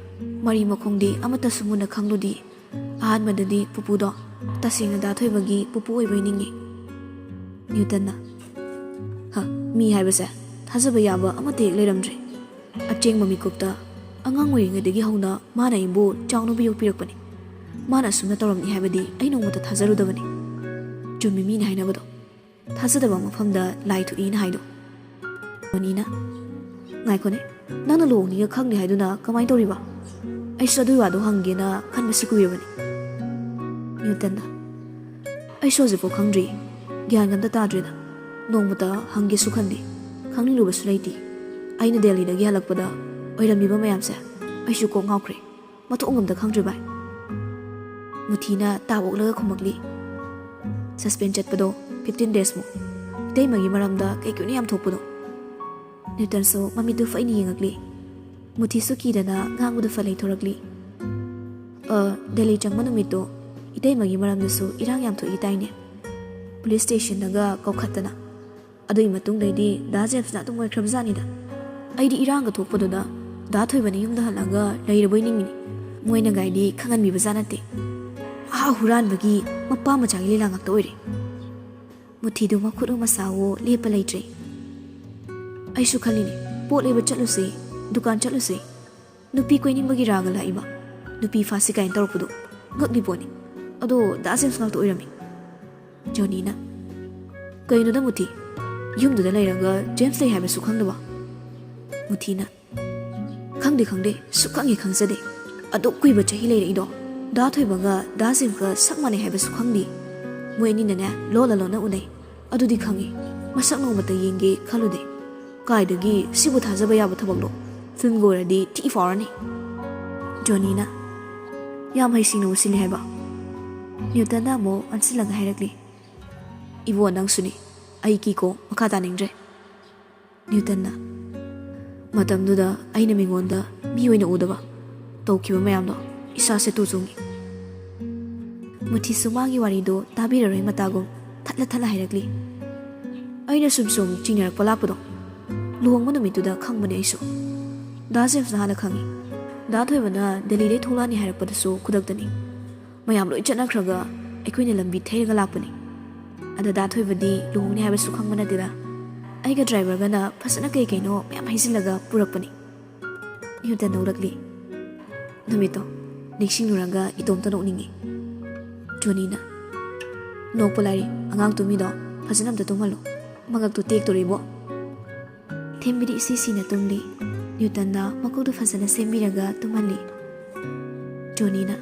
ꯃꯔꯤ ꯃꯈꯣꯡꯗꯤ ꯑꯃꯠꯇꯁꯨ ꯃꯨꯟꯅ ꯈꯪꯂꯨꯗꯦ꯫ ꯑꯍꯥꯟꯕꯗꯗꯤ ꯄꯨꯄꯨꯗꯣ ꯇꯁꯦꯡꯅ ꯗꯥ ꯊꯣꯏꯕꯒꯤ ꯄꯨꯄꯨ ꯑꯣꯏꯕꯣꯏ ꯅꯤꯡꯉꯤ꯫ ꯅ꯭ꯌꯨꯇꯟꯅ, "ꯍ, ꯃꯤ ꯍꯥꯏꯕꯁꯦ ꯊꯥꯖꯕ ꯌꯥꯕ ꯑꯃꯠꯇ ꯍꯦꯛ ꯂꯩꯔꯝꯗ꯭ꯔꯦ꯫ ꯑꯆꯦꯡꯕ ꯃꯤꯀꯨꯞꯇ ꯑꯉꯥꯡ ꯑꯣꯏꯔꯤꯉꯩꯗꯒꯤ ꯍꯧꯅ ꯃꯥꯅ ꯑꯩꯕꯨ ꯆꯥꯎꯅꯕ ꯌꯣꯛꯄꯤꯔꯛꯄꯅꯤ꯫ ꯃꯥꯅ ꯑꯁꯨꯝꯅ ꯇꯧꯔꯝꯅꯤ ꯍꯥꯏꯕꯗꯤ ꯑꯩ ꯅꯣꯡꯃꯇ ꯊꯥꯖꯔꯨꯗꯕꯅꯤ꯫ ꯆꯨꯝꯃꯤ ꯃꯤꯅ ꯍꯥꯏꯅꯕꯗꯣ, ꯊꯥꯖꯗꯕ ꯃꯐꯝꯗ ꯂꯥꯏ ꯊꯣꯛꯏꯅ ꯍꯥꯏꯗꯣ꯫" ꯃꯅꯤꯅ, "ꯉꯥꯏꯈꯣꯅꯦ, ꯅꯪꯅ ꯂꯨꯍꯣꯡꯅꯤꯒ ꯈꯪꯗꯦ ꯍꯥꯏꯗꯨꯅ ꯀꯃꯥꯏꯅ ꯇꯧꯔꯤꯕ? ꯑꯩꯁꯨ ꯑꯗꯨꯒꯤ ꯋꯥꯗꯣ ꯍꯪꯒꯦꯅ ꯈꯟꯕꯁꯤ ꯀꯨꯏꯔꯕꯅꯤ꯫" ꯅ꯭ꯌꯨꯇꯟꯅ, "ꯑꯩꯁꯨ ꯍꯧꯖꯤꯛꯐꯥꯎ ꯈꯪꯗ꯭ꯔꯤ꯫ ꯒ꯭ꯌꯥꯟ ꯑꯝꯇ ꯇꯥꯗ꯭ꯔꯦꯗ꯫ ꯅꯣꯡꯃꯇ ꯍꯪꯒꯦꯁꯨ ꯈꯟꯗꯦ꯫ ꯈꯪꯅꯤꯡꯂꯨꯕꯁꯨ ꯂꯩꯇꯦ꯫ ꯑꯩꯅ ꯗꯦꯜꯂꯤꯗꯒꯤ ꯍꯜꯂꯛꯄꯗ ꯑꯣꯏꯔꯝꯂꯤꯕ ꯃꯌꯥꯝꯁꯦ ꯑꯩꯁꯨ ꯀꯣꯛ ꯉꯥꯎꯈ꯭ꯔꯦ꯫ ꯃꯊꯣꯡ ꯑꯝꯇ ꯈꯪꯗ꯭ꯔꯦ ꯚꯥꯏ꯫" ꯃꯨꯊꯤꯅ ꯇꯥ ꯑꯣꯛꯂꯒ ꯈꯨꯝꯃꯛꯂꯤ, "ꯁꯁꯄꯦꯟ ꯆꯠꯄꯗꯣ ꯐꯤꯐꯇꯤꯟ ꯗꯦꯖꯃꯨꯛ꯫ ꯏꯇꯩꯃꯒꯤ ꯃꯔꯝꯗ ꯀꯩ ꯀꯩꯅꯣ ꯌꯥꯝ ꯊꯣꯛꯄꯗꯣ꯫" ꯅ꯭ꯌꯨꯇꯟꯁꯨ ꯃꯃꯤꯠꯇꯨ ꯐꯩꯅ ꯌꯦꯡꯉꯛꯂꯤ꯫ ꯃꯨꯊꯤꯁꯨ ꯀꯤꯗꯅ ꯉꯥꯡꯕꯗꯨ ꯐꯠ ꯂꯩꯊꯣꯔꯛꯂꯤ꯫ "ꯑ, ꯗꯦꯜꯂꯤ ꯆꯪꯕ ꯅꯨꯃꯤꯠꯇꯣ ꯏꯇꯩꯃꯒꯤ ꯃꯔꯝꯗꯁꯨ ꯏꯔꯥꯡ ꯌꯥꯝ ꯊꯣꯛꯏ ꯇꯥꯏꯅꯦ꯫ ꯄꯨꯂꯤꯁ ꯁ꯭ꯇꯦꯁꯟꯗꯒ ꯀꯧꯈꯠꯇꯅ꯫ ꯑꯗꯨꯒꯤ ꯃꯇꯨꯡꯗꯩꯗꯤ ꯗꯥ ꯖꯦꯝꯁꯅ ꯑꯗꯨꯝ ꯑꯣꯏꯈ꯭ꯔꯕꯖꯥꯠꯅꯤꯗ꯫ ꯑꯩꯗꯤ ꯏꯔꯥꯡꯒ ꯊꯣꯛꯄꯗꯨꯗ ꯗꯥ ꯊꯣꯏꯕꯅ ꯌꯨꯝꯗ ꯍꯜꯂꯛꯑꯒ ꯂꯩꯔꯕꯣꯏ ꯅꯤꯡꯉꯤꯅꯤ꯫ ꯃꯣꯏꯅ ꯒꯥꯏꯗꯤ ꯈꯪꯍꯟꯕꯤꯕꯖꯥꯠ ꯅꯠꯇꯦ꯫ ꯑꯥ, ꯍꯨꯔꯥꯟꯕꯒꯤ ꯃꯄꯥ ꯃꯆꯥꯒꯤ ꯂꯤꯂꯥ ꯉꯥꯛꯇ ꯑꯣꯏꯔꯦ꯫" ꯃꯨꯊꯤꯗꯨ ꯃꯈꯨꯠ ꯑꯃ ꯁꯥꯋꯣ ꯂꯦꯞꯄ ꯂꯩꯇ꯭ꯔꯦ꯫ "ꯑꯩꯁꯨ ꯈꯜꯂꯤꯅꯦ, ꯄꯣꯠ ꯂꯩꯕ ꯆꯠꯂꯨꯁꯦ, ꯗꯨꯀꯥꯟ ꯆꯠꯂꯨꯁꯦ, ꯅꯨꯄꯤ ꯀꯣꯏꯅꯤꯡꯕꯒꯤ ꯔꯥꯒ ꯂꯥꯛꯏꯕ, ꯅꯨꯄꯤ ꯐꯥꯁꯤ ꯀꯥꯏꯅ ꯇꯧꯔꯛꯄꯗꯣ ꯉꯛꯂꯤ ꯄꯣꯠꯅꯤ꯫ ꯑꯗꯣ ꯗꯥ ꯖꯦꯝꯁ ꯉꯥꯛꯇ ꯑꯣꯏꯔꯝꯃꯤ꯫" ꯖꯣꯅꯤꯅ, "ꯀꯩꯅꯣꯗ ꯃꯨꯊꯤ, ꯌꯨꯝꯗꯨꯗ ꯂꯩꯔꯒ ꯖꯦꯝꯁ ꯂꯩ ꯍꯥꯏꯕꯁꯨ ꯈꯪꯗꯕ?" ꯃꯨꯊꯤꯅ, "ꯈꯪꯗꯦ, ꯈꯪꯗꯦ, ꯁꯨꯛꯈꯪ ꯍꯦꯛ ꯈꯪꯖꯗꯦ꯫ ꯑꯗꯨꯛ ꯀꯨꯏꯕ ꯆꯍꯤ ꯂꯩꯔꯛꯏꯗꯣ, ꯗꯥ ꯊꯣꯏꯕꯒ ꯗꯥ ꯖꯦꯝꯁꯀ ꯁꯛ ꯃꯥꯟꯅꯩ ꯍꯥꯏꯕꯁꯨ ꯈꯪꯗꯦ꯫ ꯃꯣꯏ ꯑꯅꯤꯅꯅꯦ, ꯂꯣꯟꯅ ꯂꯣꯟꯅ ꯎꯅꯩ꯫ ꯑꯗꯨꯗꯤ ꯈꯪꯉꯤ, ꯃꯁꯛ ꯅꯣꯡꯃꯇ ꯌꯦꯡꯒꯦ ꯈꯜꯂꯨꯗꯦ꯫ ꯀꯥꯏꯗꯒꯤ, ꯁꯤꯕꯨ ꯊꯥꯖꯕ ꯌꯥꯕ ꯊꯕꯛꯂꯣ? ꯐꯤꯜꯝꯒ ꯑꯣꯏꯔꯗꯤ ꯊꯤ ꯐꯥꯎꯔꯅꯤ꯫" ꯖꯣꯅꯤꯅ, "ꯌꯥꯝ ꯍꯩꯁꯤꯡꯅ ꯎꯁꯤꯜꯂꯦ ꯍꯥꯏꯕ?" ꯅ꯭ꯌꯨꯇꯟꯅ ꯑꯃꯨꯛ ꯑꯣꯟꯁꯤꯜꯂꯒ ꯍꯥꯏꯔꯛꯂꯤ, "ꯏꯕꯣ, ꯅꯪꯁꯨꯅꯤ꯫ ꯑꯩ ꯀꯤꯀꯣ, ꯃꯈꯥ ꯇꯥꯅꯤꯡꯗ꯭ꯔꯦ꯫" ꯅ꯭ꯌꯨꯇꯟꯅ, "ꯃꯇꯝꯗꯨꯗ ꯑꯩꯅ ꯃꯤꯉꯣꯟꯗ ꯃꯤ ꯑꯣꯏꯅ ꯎꯗꯕ, ꯇꯧꯈꯤꯕ ꯃꯌꯥꯝꯗꯣ ꯏꯁꯥꯁꯦ ꯇꯨ ꯆꯨꯡꯉꯤ꯫" ꯃꯨꯊꯤꯁꯨ ꯃꯥꯒꯤ ꯋꯥꯔꯤꯗꯣ ꯇꯥꯕꯤꯔꯔꯣꯏ ꯃꯇꯥꯒꯨꯝ ꯊꯠꯂ ꯊꯠꯂ ꯍꯥꯏꯔꯛꯂꯤ, "ꯑꯩꯅ ꯁꯨꯝ ꯁꯨꯝ ꯆꯤꯡꯅꯔꯛꯄ ꯂꯥꯛꯄꯗꯣ, ꯂꯨꯍꯣꯡꯕ ꯅꯨꯃꯤꯠꯇꯨꯗ ꯈꯪꯕꯅꯦ ꯑꯩꯁꯨ꯫ ꯗꯥ ꯖꯦꯝꯁꯅ ꯍꯥꯟꯅ ꯈꯪꯉꯤ꯫ ꯗꯥ ꯊꯣꯏꯕꯅ ꯗꯦꯜꯂꯤꯗꯩ ꯊꯣꯛꯂꯛꯑꯅꯤ ꯍꯥꯏꯔꯛꯄꯗꯁꯨ ꯈꯨꯗꯛꯇꯅꯤ꯫ ꯃꯌꯥꯝ ꯂꯣꯏ ꯆꯠꯅꯈ꯭ꯔꯒ ꯑꯩꯈꯣꯏꯅ ꯂꯝꯕꯤ ꯊꯩꯔꯒ ꯂꯥꯛꯄꯅꯤ꯫ ꯑꯗ ꯗꯥ ꯊꯣꯏꯕꯗꯤ ꯂꯨꯍꯣꯡꯅꯤ ꯍꯥꯏꯕꯁꯨ ꯈꯪꯕ ꯅꯠꯇꯦꯗ꯫ ꯑꯩꯒ ꯗ꯭ꯔꯥꯏꯚꯔꯒꯅ ꯐꯖꯅ ꯀꯩ ꯀꯩꯅꯣ ꯃꯌꯥꯝ ꯍꯩꯖꯤꯜꯂꯒ ꯄꯨꯔꯛꯄꯅꯤ꯫" ꯅ꯭ꯌꯨꯇꯟ ꯅꯣꯛꯂꯛꯂꯤ꯫ "ꯅꯨꯃꯤꯠꯇꯣ ꯅꯤꯡꯁꯤꯡꯂꯨꯔꯒ ꯏꯇꯣꯝꯇ ꯅꯣꯛꯅꯤꯡꯉꯤ꯫" ꯖꯣꯅꯤꯅ, "ꯅꯣꯛꯄ ꯂꯥꯏꯔꯤ, ꯑꯉꯥꯡ ꯇꯨꯝꯃꯤꯗꯣ ꯐꯖꯅ ꯑꯝꯇ ꯇꯨꯝꯍꯜꯂꯨ꯫ ꯃꯉꯛꯇꯨ ꯇꯦꯛꯇꯣꯔꯤꯕꯣ꯫" ꯊꯦꯝꯕꯤꯗꯤ ꯏꯁꯤ ꯁꯤꯅ ꯇꯨꯝꯂꯤ꯫ ꯅ꯭ꯌꯨꯇꯟꯅ ꯃꯀꯣꯛꯇꯨ ꯐꯖꯅ ꯁꯦꯝꯕꯤꯔꯒ ꯇꯨꯝꯍꯜꯂꯤ꯫ ꯖꯣꯅꯤꯅ,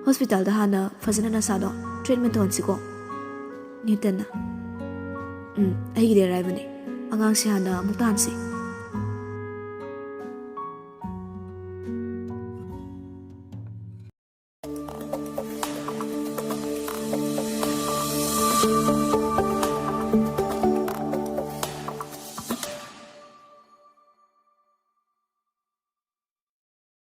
"ꯍꯣꯁꯄꯤꯇꯥꯜꯗ ꯍꯥꯟꯅ ꯐꯖꯅ ꯅꯁꯥꯗꯣ ꯇ꯭ꯔꯤꯠꯃꯦꯟ ꯇꯧꯍꯟꯁꯤꯀꯣ꯫" ꯅ꯭ꯌꯨꯇꯟꯅ, "ꯎꯝ, ꯑꯩꯒꯤꯗꯤ ꯑꯔꯥꯏꯕꯅꯤ꯫ ꯑꯉꯥꯡꯁꯦ ꯍꯥꯟꯅ ꯑꯃꯨꯛ ꯇꯥꯍꯟꯁꯤ꯫"